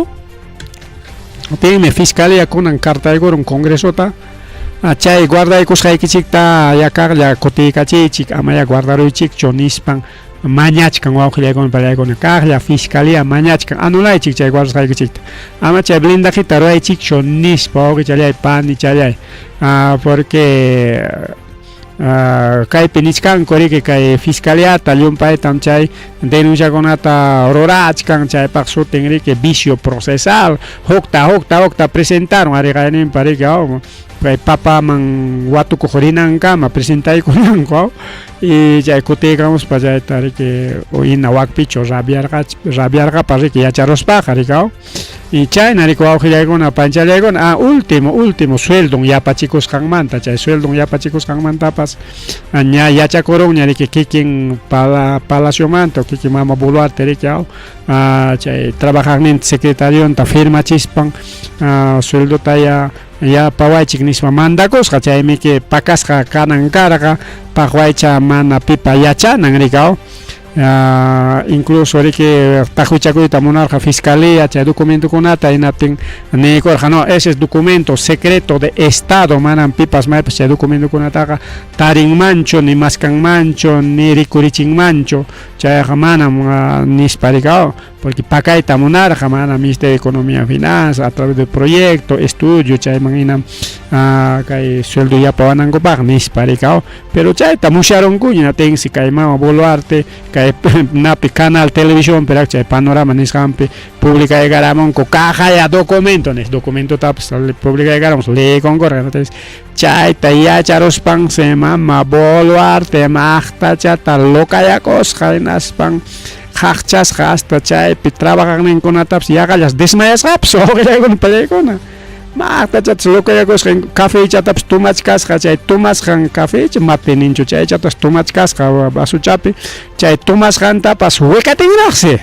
Tinmi fiscalía kunan cartaykurun congresota chay guardaykusqaykichikta ya kaqlla kutiykachiychik, ama ya guardaruychikchu nispan mañachkan wawqillaykuna pallaykuna, kaqlla fiscalía mañachkan anulaychik chay guardasqaykichikta, ama chay blindajita ruwaychikchu nispa wawqichallay panichallay, porque kaypi nichkanku riki kay fiscaliata llumpaytam chay denunciakunata rurachkan, chaypaq sutin riki vicio procesal, hukta hukta hukta presentaron ariqayninpa riki kay papaman watukuq rinankama presentaykunanku y chay kutiykamuspa chayta riki hina wakpichu rabiarqapas riki yacharuspaqa riki. Y chayna riki wawqillaykuna panchallaykuna, último último sueldon yapachikusqanmanta, chay sueldon yapachikusqanmantapas ña yachakurunña riki kikin palaciomanta o kikin mama Boluarte riki chay trabajaqninta secretarionta firmachispan sueldota ya yapawaychik nispa mandakusqa, chaymiki pakasqa kanan karqa paqwaycha mana pipa yachanan riki. Incluso riki taqwichakuyta munarqa fiscalía chay documentokunata, hinaptin niykurqa, no, ese es documento secreto de estado, manam pipas maypas chay documentokunataqa tarinmanchu, ni maskanmanchu, ni rikurichinmanchu, chayqa manam nispa riki, porque pakayta munarqa mana Ministerio de Economía y Finanzas a través del proyecto, estudio, chayman hinam kay sueldo yapawanankupaq nispa riki, pero chayta musyarunkuña, tensi kay mama Boluarte kay napi canal televisión pero chay Panorama nisqanpi publicaykaramunku kaqaya documento nis documentotapas publicaykaramus leekunkurqa. Chayta yacharuspansi mama Boluarte maqtachata locayakusqa, hinaspan qaqchasqa, hasta chaypi trabajaqninkunatapas yaqallas desmayasqapas, wawqillaykuna pallaykuna. Maqtachatas locayakusqa, cafechatapas tomachkasqa, chay tomasqan cafecha mate ninchu, chaychatas tomachkasqa vasochapi, chay tomasqantapas wiqatinraqsi.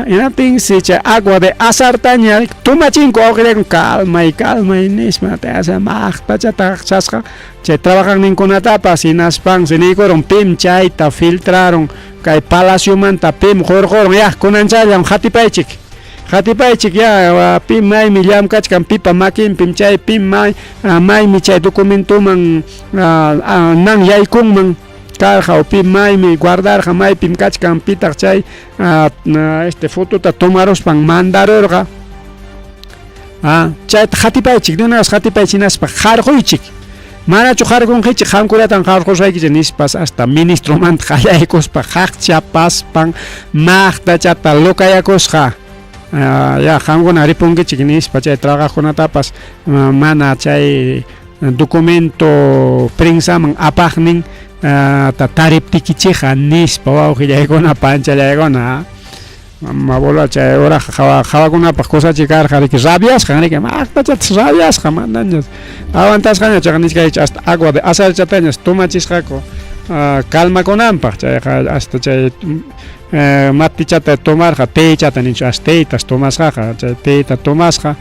Hinaptinsi chay agua de azartaña tomachinku, wawqillaykuna, calmay, calmay nispa maqtachata qaqchasqa chay trabajaqninkunatapas, hinaspansi niykurun, pim chayta filtraron kay palaciomanta, pim hurqurun, ya kunanchallam qatipaychik, qatipaychik ya, pim maymi llamkachkan, pipa makinpim chay, pim maymi chay documentoman nan yaykunman karqa, o pim maymi guardarqa, maypim kachkan, pitaq chay este fotota tomaruspan mandarurqa, chayta qatipaychik, de una vez qatipaychik, hinaspa qarquychik, manachu qarqunkichik, qamkunatan qarqusaykichik nispas, hasta ministromanta qallaykuspa qaqchapaspan maqtachata locayakusqa. Ya qamkuna ripunkichik nispa chay trabajaqkunatapas, mana chay documento prensaman apaqnin ta tariptikichikqa nispa, wawqillaykuna panchallaykuna. Mama Boluarte chay uraqa qawakunapaq kusachi karqa riki, rabiasqa riki, maqtachatas rabiasqa, manañas aguantasqaña chayqa nichkaychik, hasta agua de azarchatañas tomachisqaku calmakunanpaq, chayqa hasta chay matichata tomarqa, teychata ninchu, hasta teytas tomasqaqa, chay teyta tomasqa,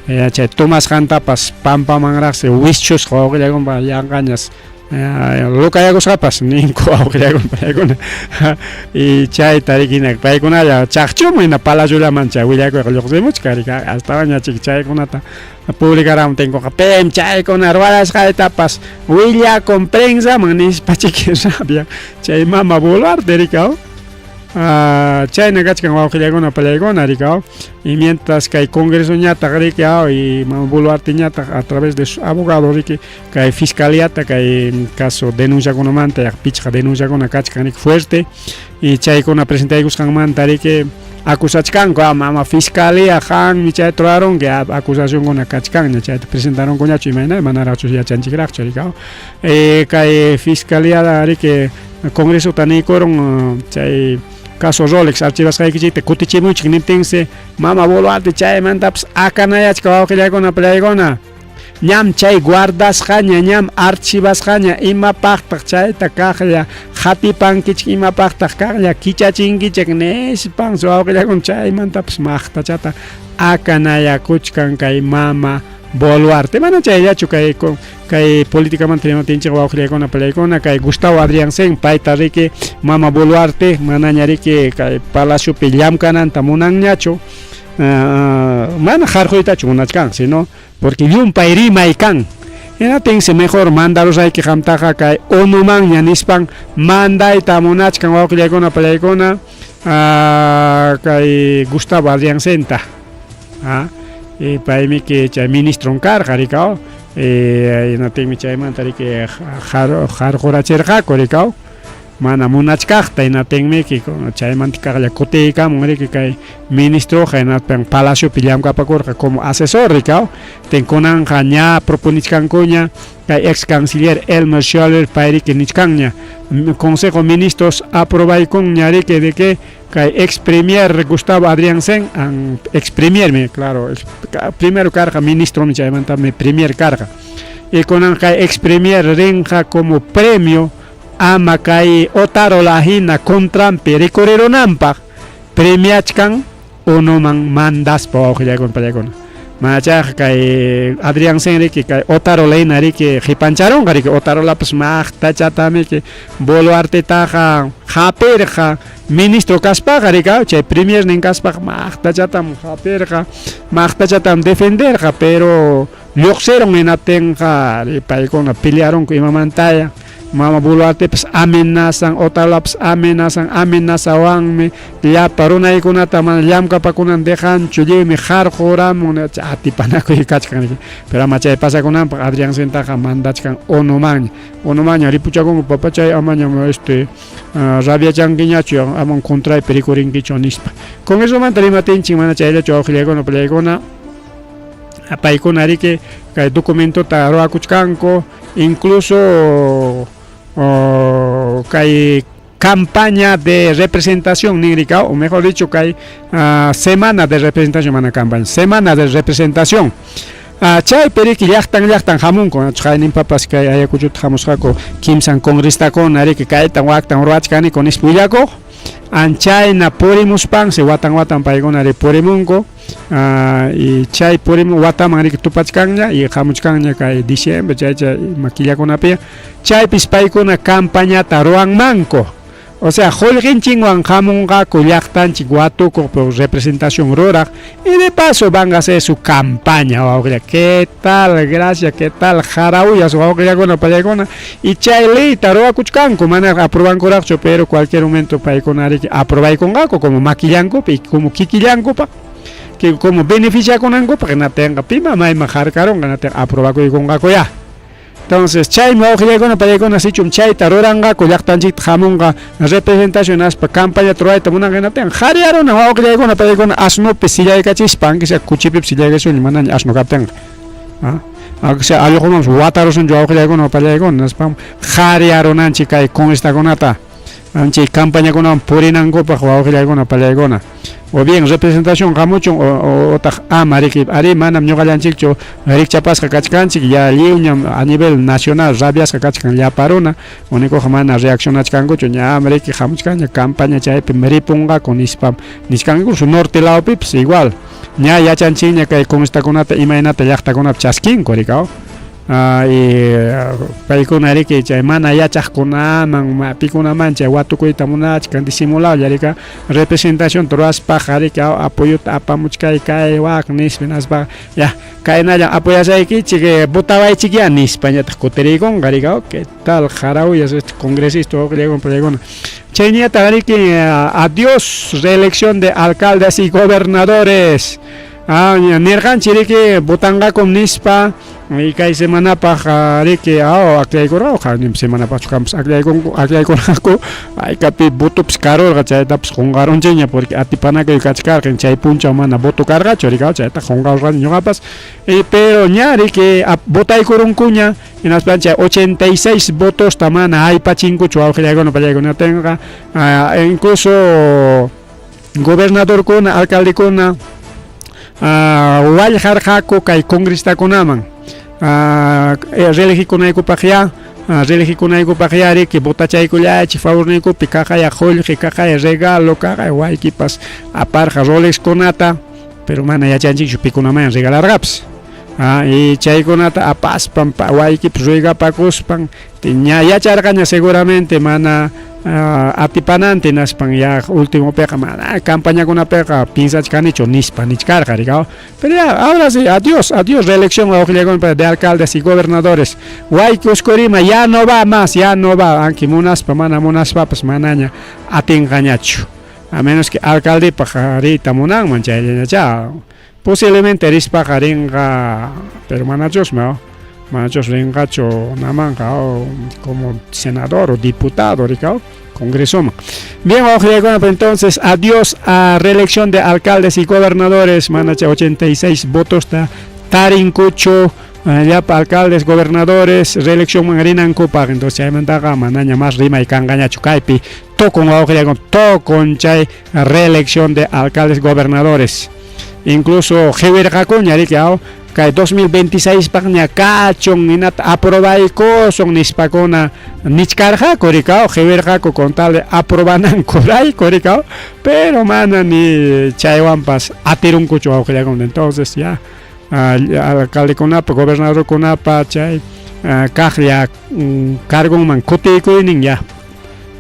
chay tomasqantapas pampamanraqsi wischusqa, wawqillaykuna, yanqañas locayakusqapas ninku, wawqillaykuna paykuna. Y chayta riki paykunalla chaqchumun, hina palaciollaman chay willakuyqa lluqsimuchkan riki, astawanña chik chaykunata publicaramuptinkuqa, pim chaykuna ruwasqaytapas willakun prensaman nispa chiki rabia chay mama Boluarte riki. Chayna kachkan, wawqillaykuna pallaykuna riki. Y mientras kay congresoñataq riki, y mama Boluarteñataq a través de su abogado riki kay fiscaliata kay caso denunciakunamanta, yaq pichqa denunciakuna kachkan riki fuerte, y chaykuna presentaykusqanmanta riki acusachkanku, mama fiscalía qanmi chayta rurarunki, acusacionkuna kachkanña, chayta presentarunkuñachu imayna manaraqchu yachanchikraqchu riki. Kay fiscalía riki congresota niykurun, chay caso Rolex archivasqaykichikta kutichimuychik niptinsi, mama Boluarte chaymantapas akanayachka, wawqillaykuna pallaykuna. Ñam chay guardasqaña, ñam archivasqaña, imapaqtaq chayta kaqlla qatipankichik, imapaqtaq kaqlla kichachinkichik nispan, wawqillaykuna, chaymantapas maqtachata akanayakuchkan kay mama Boluarte. Mana chayllachu, kay políticamanta rimaptinchik, wawqillaykuna pallaykuna, kay Gustavo Adrianzen payta riki mama Boluarte manaña riki kay palaciopi llamkananta munanñachu, mana qarquytachu munachkan, sino porque llumpay rimay kan. Hinaptinsi mejor mandarusayki qamtaqa kay ONUmanña nispan mandayta munachkan, wawqillaykuna pallaykuna, kay Gustavo Adrianzenta. Y paymiki chay ministron karqa rikaw, hinaptinmi chaymanta riki qarqurachirqaku rikaw mana munachkaqta, hinaptinmiki chaymanta kaqlla kutiykamun riki kay ministroqa, hinaptin palaciopi llamkapakurqa como asesor rikaw. Tin kunanqa ña proponichkankuña kay ex canciller Elmer Schialer, pay riki nichkanña, Consejo Ministros aprobaykunña riki de que kay ex premier Gustavo Adrianzen, ex premiermi, claro, primero karqa ministromi, chaymantami premier karqa, y kunan kay ex premier rinqa como premio, ama kay Otárola hina contranpi rikurirunanpaq premiachkan ONUman mandaspa, wawqillaykuna pallaykuna. Manachayqa kay Adrianzen riki kay Otaro Leina riki qipancharunqa riki Otarolapas maqtachatamiki Boluartetaqa hapirqa ministro kaspaqa riki chay premiernin kaspaqa maqtachatam hapirqa maqtachatam defenderqa pero lluqsirun hinaptinqa paykuna pelearunku imamantaya Mama Boluartepas amenazan, Otarolapas amenazan, amenazawanmi llapa runaykunata mana llamkapakunan dejanchu, lliwmi qarquramun, atipanakuy kachkan. Pero ama chay pasakunanpaq Adrianzentaqa mandachkan Onomanña. Onomanña ripuchakunku, papachay amañam este rabiachankiñachu, aman contraypi rikurinkichu nispa. Congresomanta rimatinchik mana chayllachu wawqillaykuna, pallaykuna, paykuna riki kay documentota ruwakuchkanku, incluso kay campaña de representación ninrika, o mejor dicho kay semana de representación, mana campaña, semana de representación. Chaypi riki llaqtan llaqtan hamunku, chayninpapas kay Ayacuchota hamusqaku kimsan congresistakuna riki kaytan waktan ruwachkaniku nispa willakuq. Anchayna purimuspansi watan watan paykuna ri purimunku, y chay purimu wataman riki tupachkanña y hamuchkanña kay diciembre chay chay ima killakunapi, chaypis paykuna campañata ruwanmanku. O sea, qullqinchinwan hamunqaku llaqtanchik watukuq por representación ruraq y de paso van a hacer su campaña, wawqilla. ¿Qué tal? Gracias, ¿qué tal? Jarauyas, wawqillakuna, pallaykuna. Y chay leyta ruwakuchkanku, mana aprobankuraqchu, pero cualquier momento paykuna riki aprobaykunqaku como makillankupi, como kikillankupa, que como beneficiakunankupaq hinaptinqa pima mayman harkarunqa hinaptinqa aprobakuykunqaku ya. Entonces, chaymi wawqillaykuna, pallaykuna, sichum chayta ruranqaku, llaqtanchikta hamunqa representación aspa campañata rurayta munanqa hinaptinqa qhariyaruna wawqillaykuna, pallaykuna asnupi sillaykachispa, aunque sea kuchipipas sillaykachisuña manaña asnu kaptinqa. Aunque sea allqumanpas watarusunchu wawqillaykuna, pallaykuna, hinaspa qhariyarunanchik kay congresitakunata chay campañakunawan purinankupaq wawqillaykuna, pallaykuna. O bien representación hamuchun o otaq ama riki, ari manam ñuqallanchikchu rikchapasqa kachkanchik, ya lliwñam a nivel nacional rabiasqa kachkan llapa runa, unikuqa mana reaccionachkankuchu, ñam riki hamuchkanña campaña chaypi ripunqaku nispam nichkanku. Norte lawpipas igual, ña yachanchikña kay congresitakunata imaynata llaqtakunapi chaskinku rikaw. Y paykuna riki chay mana yachaqkunaman pikunaman chay watukuyta munachkan disimulado rika representación ruwaspaq riki apoyota apamuchkay kay wak nispa hinaspa ya kaynalla apoyasaykichik votawaychik ya nispa ñataq kutiriykunqa rika. ¿Qué tal jarauyas este congresista wawqillaykuna, pallaykuna? Chayñataq riki adiós reelección de alcaldes y gobernadores. Nirqanchik riki votanqakum nispa y kay semanapaq riki akllaykurqa semanapaqchu kampas akllaykunku akllaykurqaku haykapi votopas karurqa chaytapas qunqarunchikña porque atipanakuy kachkarqa chay punchaw mana voto karqachu riki chayta qunqarurqani ñuqapas, pero ña riki votaykurunkuña hinaspa chay 86 votosta mana aypachinkuchu wawqillaykuna, pallaykuna tinqa incluso gobernadorkuna, alcaldekuna wallqarqaku kay congresitakunaman reelegikunaykupaq ya reelegikunaykupaq ya riki votachaykullaychik favorniykupi kaqaya qullqi, kaqaya regalo, kaqaya waykipas aparqa Rolexkunata, pero mana yachanchikchu pikunaman regalarqapas. Y chaykunata apaspan waykipas ruegapakuspan ña yacharqaña seguramente mana atipananta hinaspan ya últimopiqa mana campañakunapiqa piensachkanichu nispa nichkarqa rikaw. Pero ya, ahora sí, adiós, adiós reelección wawqillaykuna de alcaldes y gobernadores. Wayki Oscorima ya no va más, ya no va, aunque munaspa mana munaspapas manaña atinqañachu. A menos que alcaldepaq riyta munanman chayllañachá. Posiblemente rispaqa rinqa, pero manachusmi, manachus rinqachu namanqa como senador o diputado rikaw congresoman. Bien, wawqillaykuna, entonces adiós a reelección de alcaldes y gobernadores, manacha 86 votos ta tarinkuchu llapa alcaldes, gobernadores, reelección man rinankupaq. Entonces chaymantaqa manaña más rimay kanqañachu kaypi tukun wawqillaykuna, tukun chay reelección de alcaldes, gobernadores. Incluso qiwirqakuña riki kay 2026 paqña kachun hinata aprobaykusun nispakuna nichkarqaku rikaw qiwirqaku con tal de aprobanankurayku rikaw, pero mana ni chaywanpas atirunkuchu wawqillaykuna. Entonces ya Alcaldekunapa, gobernadorkunapa chay kaqlla cargonman kutiykuynin ya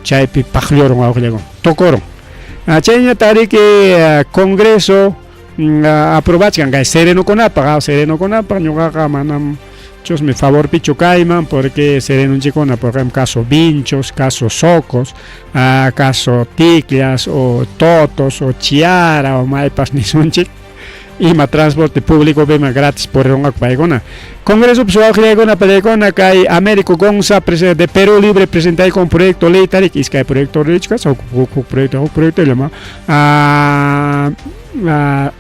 chaypi paqllurun wawqillakuna, tukurun. Chayñataq riki Congreso aprobachkan kay serenokunapaq, serenokunapaq ñuqaqa manam chusmi favorpichu kayman porque serenonchikkuna, por ejemplo, caso Vinchos, caso Socos, caso Ticllas o Totos o Chiara o maypas nisunchik, ima transporte público pima gratis purirunqaku paykuna. Congresopi wawqillaykuna pallaykuna kay Américo Gonza de Perú Libre presentaykun proyecto ley tarik, iskay proyecto ley kasqa, huk proyecto, huk proyecto llama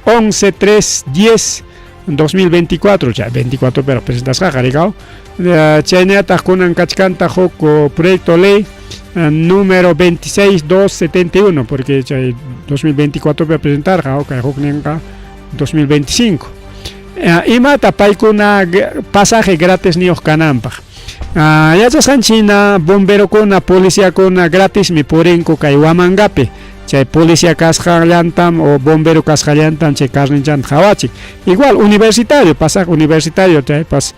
11 3 10 2024, chay 24 pero presentasqaqa rikaw. Chaynataq kunan kachkantaq huk proyecto ley número 26271, porque chay 2024 pi presentarqa, kay hukninqa 2025. Imata paykuna pasaje gratis niyuq kananpaq. Yachasqanchik bomberokuna, policiakuna gratismi purinku kay Huamangapi. Chay policía kasqallantam o bombero kasqallantam chay carninchanta qhawachin. Igual universitario, pasaje universitario chaypas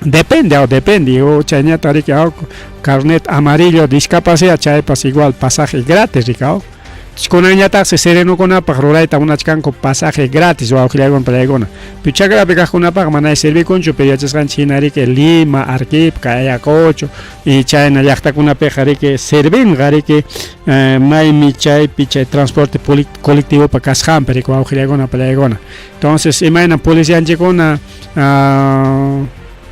depende o depende o chayñata riki carnet amarillo discapacidad chaypas igual pasaje gratis rikaw. Kunanñataqsi serenokunapaq rurayta munachkanku pasaje gratis wawqillaykuna pallaykuna. Pero chakrapi kaqkunapaq mana servikunchu, pero yachasqanchik hina riki Lima, Arequipa, Ayacucho y chayna llaqtakunapiqa riki servinqa riki maymi chaypi chay transporte colectivopa kasqanpi riki wawqillaykuna pallaykuna. Entonces imayna policianchikkuna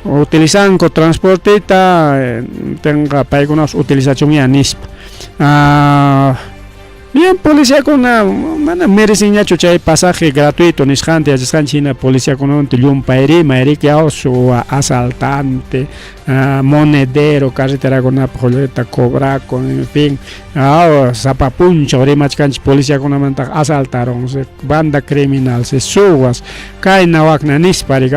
utilizanku transporteta, tenqa paykunapas utilizachunya nispa. Bien, policiakuna mana merecinñachu chay pasaje gratuito nisqanta. Yachasqanchik hina policiakunamanta llumpay rimay riki, suwa, asaltante, monedero, carreterakunapi qullqita cobrakun, en fin, sapa punchaw rimachkanchik policiakunamantaqa, asaltaron, banda criminal, suwas, kayna wakna nispa riki.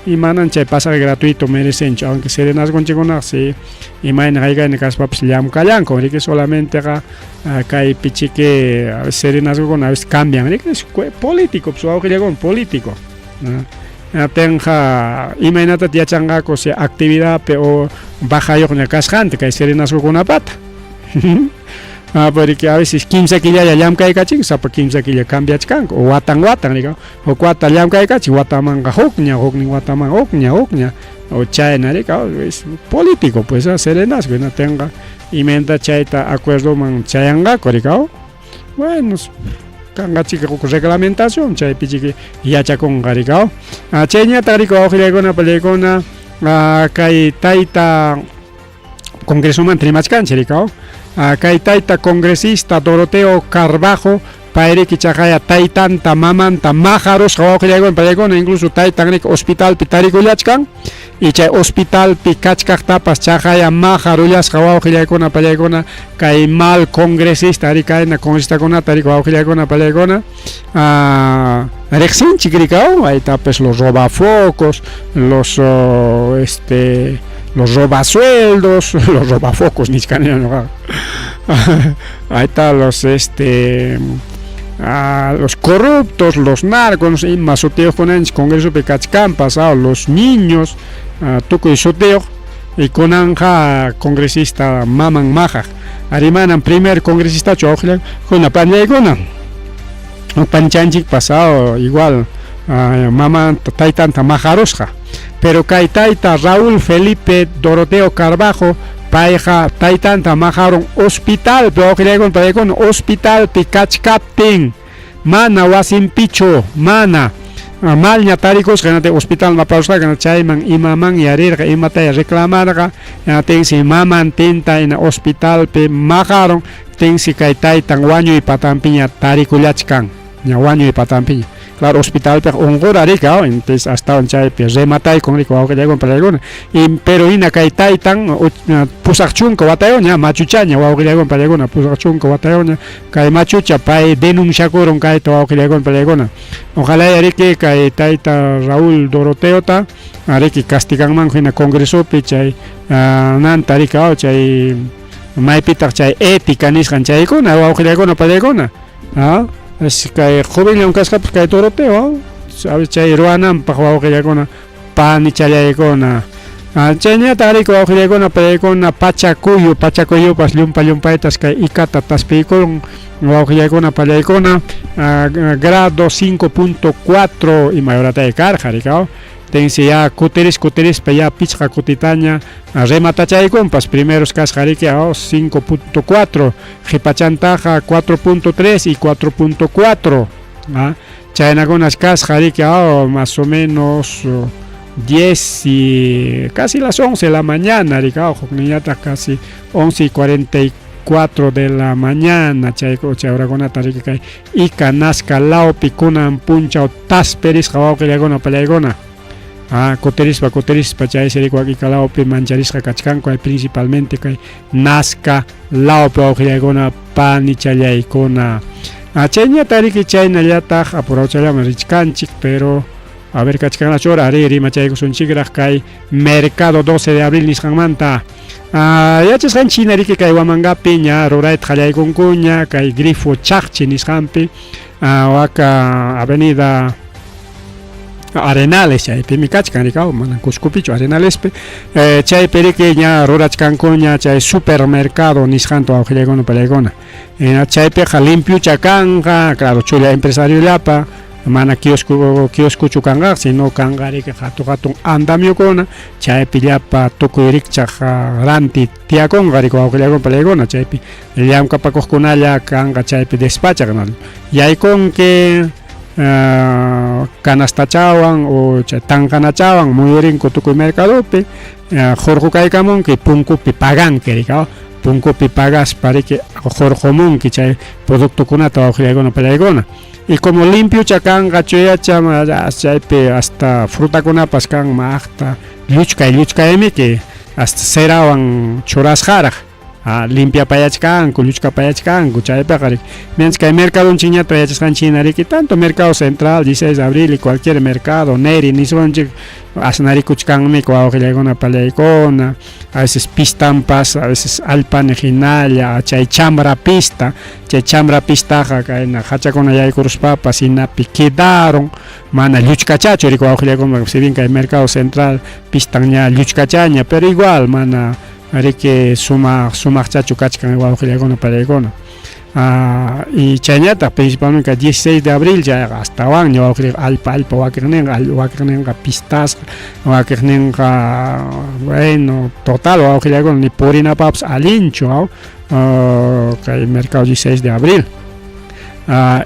Y manan chay pasaje gratuito merecenchu, aunque serenazgonchikkunaqa si imayna haykayna kaspapas llamkallanku riki. Solamenteqa kaypi chiki serenazgokuna a veces cambian riki, político pues, wawqillakuna, político. Tenqa imaynatataq yachanqaku si actividadpi o bajayuqña kasqanta kay serenazgokunapata? Porque a veces 3 killalla llamkaykachin, sapa 3 killa cambiachkanku, o watan watan riki, huk wata llamkaykachin, watamanqa hukña, huknin wataman hukña, hukña o chayna riki. Es político pues serenazgo. Tenqa imaynata chayta acuerdoman chayanqaku riki. Bueno, kanqa chika huk reglamentación, chaypi chiki yachakunqa riki. Chayñataq riki, wawqillaykuna pallaykuna, kay tayta congresomanta rimachkanchik riki. Kay tayta congresista Doroteo Carbajo payriki chaqaya taytanta mamanta maqarusqa, wawqillaykuna pallaykuna. Incluso taytan riki hospitalpi tarikullachkan y chay hospitalpi kachkaqtapas chaqaya maqarullasqa, wawqillaykuna pallaykuna, kay mal congresista. Ari kayna congresistakunata riki, wawqillaykuna pallaykuna, riqsinchik riki. Ahí pues los robafocos, los este los robasueldos, los robafocos nichkani. Ahí está los a los corruptos, los narcos, ima sutiyuqkunanchik congresopi kachkanpas, los niños, tukuy sutiyuq. Y kunanja congresista maman maqaq. Ari manam primer congresistachu, wawqillakuna pallaykuna. Panchanchik pasado igual mamanta taytanta maqarusqa. Pero kay tayta Raúl Felipe Doroteo Carbajo payqa taytanta maqarun hospitalpi, wawqillaykuna pallaykuna, hospitalpi kachkaptin, mana wasinpichu, mana malña tarikusqa. Hinaptin hospitalman aparusqaku, chayman imaman yarirqa, imataya reclamarqa, hinaptinsi mamantinta hina hospitalpi maqarun. Tinsi kay taytan wañuy patanpiña tarikullachkan, ña wañuy patanpiña. Claro, hospitalpiqa unqura riki, entonces astawan chaypi remataykun riki, wawqillaykuna pallaykuna. Pero hina kay taytan 80 watayuqña, machuchaña, wawqillaykuna pallaykuna, 80 watayuqña kay machucha. Pay denunciakurun kayta, wawqillaykuna pallaykuna. Ojalá riki kay tayta Raúl Doroteota riki castiganmanku hina congresopi chay nanta riki, chay maypitaq chay ética nisqan chaykuna, wawqillaykuna pallaykuna. Es kay jovenllam kasqapas kay Doroteo. Chay ruwananpaq wawqillakuna panichallaykuna. Chaynallataq riki wawqillaykuna pallaykuna pachakuyu pachakuyupas llumpa llumpaytas kay ikata taspiykurun wawqillaykuna pallaykuna grado 5.4 ima horatay karqa rikaw tensi ya kutiris kutirispa ya pichqa kutitaña rematachaykunpas primeros kasqa riki 5.4 qhipachantaqa 4.3 y 4.4 chaynakunas kasqa riki más o menos 10 y casi las 11 de la mañana riki hukninñataq casi 11 y 44 de la mañana chay chay horakunata riki kay Ica Nazca lawpi kunan punchaw tasperisqa wawqillaykuna pallaykuna kutirispa kutirispa chaysi riki wak Ica lawpi mancharisqa kachkanku ay principalmente kay Nazca lawpi wawqillaykuna panichallaykuna chayñataq riki chaynallataq apurawchallaman richkanchik pero a ver kachkanrachu hora ari rimachaykusunchikraq kay mercado 12 de abril nisqanmanta yachasqanchik hina riki kay Huamangapi ña rurayta qallaykunkuña kay grifo chaqchi nisqanpi waka avenida Arenales chaypimi kachkan rikaw manan Cuscopichu Arenalespi chaypi riki ña rurachkankuña chay supermercado nisqanta wawqillaykuna pallaykuna chaypiqa limpiucha kanqa claro chulla empresariollapa mana kiosco kioscochu kanqa sino kanqa riki hatun hatun andamiokuna chaypi llapa tukuy rikchaq ranti tiyakunqa riki wawqillaykuna pallaykuna chaypi llamkapakuqkunalla kanqa chaypi despachaq yaykunki canastachawan o chay tanqanachawan muyurinku tukuy mercadopi hurqukaykamunki punkupi paganki riki punkupi pagaspa riki hurqumunki chay productokunata wawqillaykuna pallaykuna y como limpiucha kanqa chuyacha chaypi hasta frutakunapas kan maqta lluchkay lluchkaymiki hasta cerawan churasqaraq limpiapayachkanku lluchkapayachkanku chaypiqa riki mientras kay mercadonchikñataq yachasqanchik hina riki tanto mercado central 16 de abril y cualquier mercado Neri niswanchik asnarikuchkanmi wawqillaykuna pallaykuna a veces pistampas a veces allpaniq hinalla chay chambra pista chay chambra pistaqa kayna hachakuna yaykuruspapas hinapi quedaron mana lluchkachachu riki wawqillaykuna si bien kay mercado central pistan ña lluchkachaña pero igual mana riki sumaq sumaqchachu kachkan wawqillaykuna pallaykuna y chaynataq principalmente 16 de abril chayqa astawanña wawqillayqa allpa allpa wakiqninqa wakiqninqa pistasqa wakiqninqa bueno total wawqillaykuna ni purinapaqpas allinchu aw kay mercado 16 de abril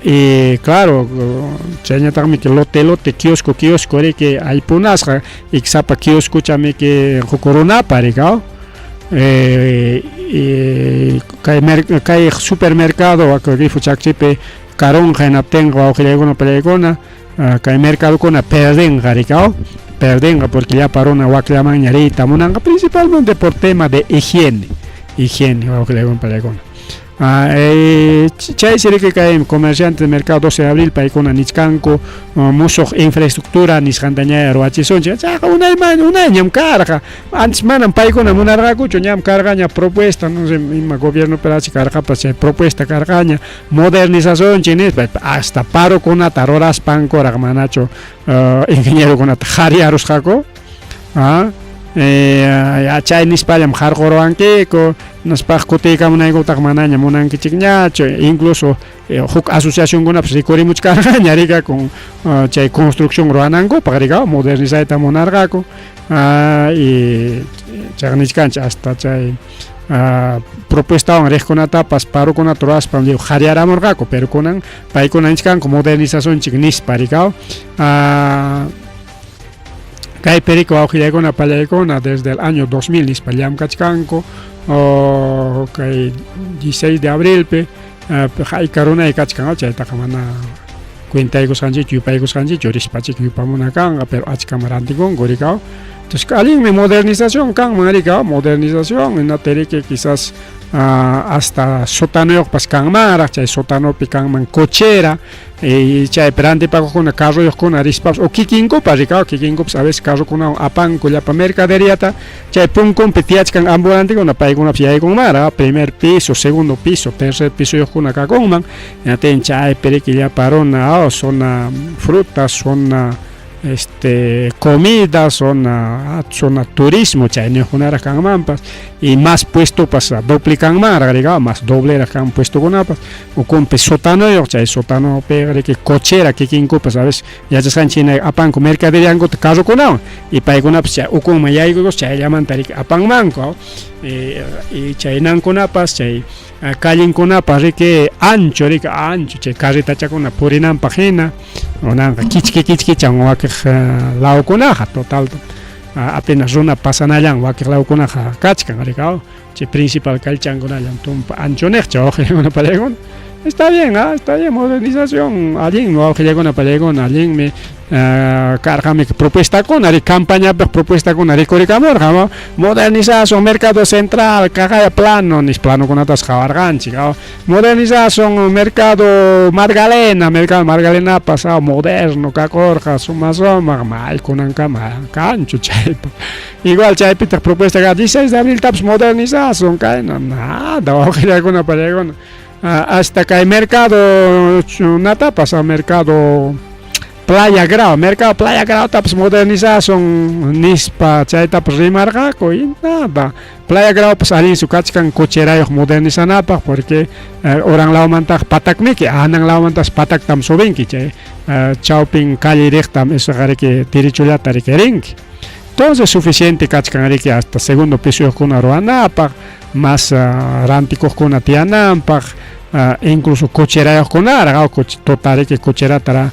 y claro chayñataqmi lote lote kiosco kiosco riki aypunasqa sapa kioscochamiki huk runapa riki aw kay kay supermercado grifo chakchipi karunqa hinaptinqa wawqillaykuna pallaykuna kay mercadokuna perdenqa riki aw perdenqa porque llapa runa wakllamanña riyta munanqa principalmente por tema de higiene higiene wawqillaykuna pallaykuna chaysi riki kay comerciante de mercado 12 de abril paykuna nichkanku musuq infraestructura nisqantaña ruwachisunchik chayqa unayñam karqa antes manam paykuna munarqakuchu ñam karqaña propuesta no sé ima gobiernopilachi karqapas chay propuesta karqaña modernizacionchik nispa hasta parokunata ruraspankuraq manachu ingenierokunata qhariyarusqaku chay nispallam qarquruwankiku nispaq kutiykamunaykutaq manaña munankichikñachu incluso huk asociacionkunapas rikurimuchkarqaña rika con chay construcción ruwanankupaq rika modernizayta munarqaku y chayqa hasta chay propuestawan riqkunatapas parokunata ruraspa lliw qhariyaramurqaku pero kunan paykuna nichkanku modernizacionchik nispa rikaw kaypi riki wawqillaykuna pallaykuna desde el año 2000 nispa llamkachkanku kay 16 de abrilpi hayka runay kachkan chaytaqa mana cuentaykusqanchikchu yupaykusqanchikchu rispachik yupamuna kanqa pero achkam rantikunku rikaw. Entonces, allinmi modernización kanman riki, modernización, hinata riki quizás hasta sótanoyuqpas kanmanraq, chay sótanopi kanman cochera, y chaypi rantipakuqkuna carroyuqkuna rispapas o kikinkupas riki, kikinkupas a veces carrokunawan apanku llapa mercaderiata, chay punkunpi tiyachkan ambulantekuna paykunapas yaykunmanraq, primer piso, segundo piso, tercer pisoyuqkuna kakunman, hinatin chaypi riki llapa runa, zona frutas, zona este comida, zona zona turismo chayniyuqkunaraq kanmanpas y más puestopas duplicanmanraq riki, más dobleraq kan puestokunapas, ukunpi sótanoyuq, chay sótanopiqa riki cochera kikinkupas a veces yachasqanchik hina apanku mercaderiankuta carrokunawan y paykunapas chay ukunman yaykuykus chayllamanta riki apanmanku, y chay nankunapas chay callenkunapas riki ancho riki ancho chay carretachakuna purinanpaq hina, kunanqa kichki kichkichan wakiq lawkunaqa total apenas runa pasanallan wakiq lawkunaqa kachkan riki, chay principal callechankunallan tumpa anchoniqcha wawqillakuna pallaykuna. Está bien, está bien, modernización, allinmi wawqillakuna pallaykuna, allinmi karqami propuestakuna, ri campañapaq propuestakuna rikurikamurqa, modernización mercado central, kaqaya plano, nis planokunatas qawarqanchik, modernización mercado Margalena, mercado Margalenapas moderno kakurqa, suma sumaq, may kunankama kanchu chaypa. Igual chaypitaq propuesta ka 16 de abril tapas modernización kayna, nada wawqillakuna pallaykuna. Hasta kay mercado natapas, mercado Playa Grau, mercado Playa Grau tapas modernización nispa chaytapas rimarqaku y nada. Playa Grau pas allinsu kachkan cocherayuq modernizanapaq porque uran lawmantaqa patakmiki, anan lawmantapas pataktam subinki chay chawpin calle riqtam esoqa riki derechollata riki rinki. Entonces suficiente kachkan riki hasta segundo pisoyuqkuna ruwanapaq, más rantikuqkuna tiyananpaq, incluso cocherayuqkunaraq, tuta riki cocheratara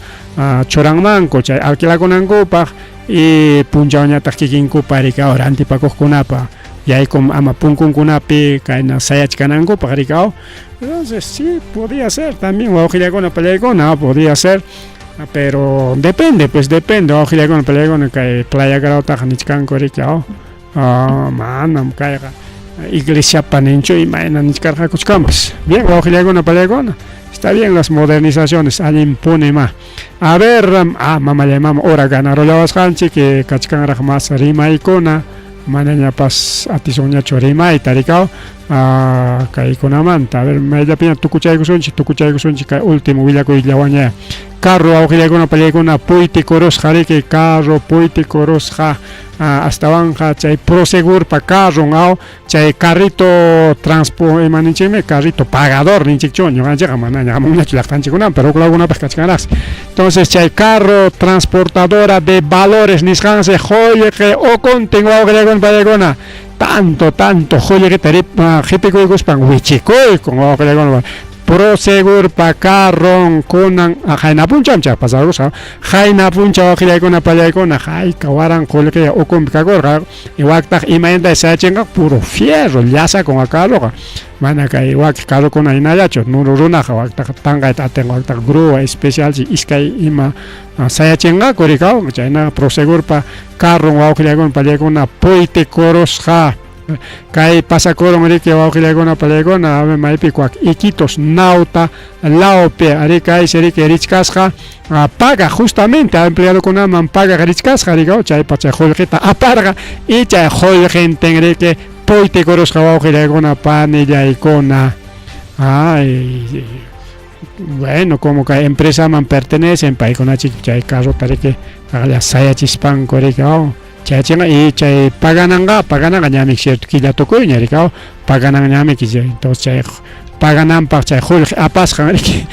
churanmanku chay alquilakunankupaq y punchawñataq kikinkupa riki rantipakuqkunapa yaykum ama punkunkunapi kayna sayachkanankupaq riki. Entonces sí, podía ser también wawqillakuna pallaykuna, podía ser, pero depende, pues depende wawqillakuna pallaykuna kay Playa Grautaqa nichkanku riki, manam kayqa iglesiapa ninchu imayna nichkarqakuchkanpas. Bien, wawqillakuna pallaykuna, está bien las modernizaciones, allinpuni ma. A ver, mamallay mama, hora ganarullawasqanchik, kachkanraq más rimaykuna, manañapas atisunñachu rimayta rikaw kaykunamanta. A ver, mayllapiña tukuchaykusunchik, tukuchaykusunchik kay último willakuyllawanña. Carro wawqillaykuna pallaykuna puytikurusqa riki, carro puytikurusqa, astawanqa chay Prosegurpa carron, chay carrito transpo ima ninchikmi, carrito pagador ninchikchu, ñuqanchikqa manaña hamunñachu llaqtanchikkunaman, pero huk lawkunapaq kachkanraqsi. Entonces chay carro transportadora de valores nisqansi qullqi ukuntin wawqillaykuna pallaykuna, tanto tanto qullqita qhipikuykuspan wichikuykun wawqillaykuna. Prosegurpa carron kunan qayna punchawmi chay pasarusqa, qayna punchaw wawqillaykuna pallaykuna hayka waran qullqiya ukunpi kakurqa, waktaq imaynata sayachinqa puro fierro llasakun carroqa, mana kay wakiq carrokuna hinallachu nuru runaqa waktaqa tanqayta atinqa, waktaqa grúa especial iskay ima sayachinqaku rikaw, chaynaqa Prosegurpa carron wawqillaykuna pallaykuna puytikurusqa. Kay pasakurun riki wawqillaykuna pallaykuna maypi kuak Iquitos Nauta lawpi ari kaysi riki richkasqa pagaq justamente empleadokunaman pagaq richkasqa rikaw, chaypa chay qullqita aparqa y chay qullqintin riki puytikurusqa wawqillaykuna panillaykuna. Ay, bueno, como kay empresaman pertenecen paykunachik chay carrota riki sayachispanku riki, chayachinqa y chay pagananqa pagananqa ñami cierto killa tukuyña riki, paganan ñami entonces chay pagananpaq chay qullqi apasqan riki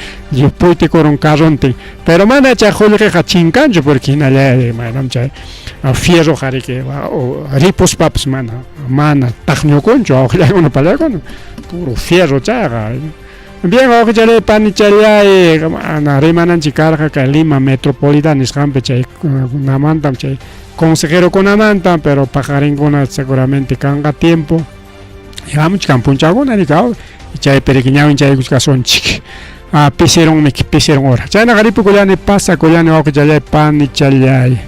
puytikurun carrontin, pero mana chay qullqiqa chinkanchu porque hinalla manam chay fierroqa riki ripuspapas mana mana taqñukunchu wawqillaykuna pallaykuna, puro fierro chayqa. Bien, wawqichalay panichallay, mana rimananchik karqa kay Lima Metropolitana nisqanpi chay kunamantam chay consejerokunamantam, pero paqarinkuna seguramente kanqa tiempo. Hamuchkan punchawkuna rikaw, chaypi riki ñawinchaykuchkasunchik. Pisirunmi, pisirun hora. Chaynaqa ripukullani, pasakullani wawqichallay panichallay.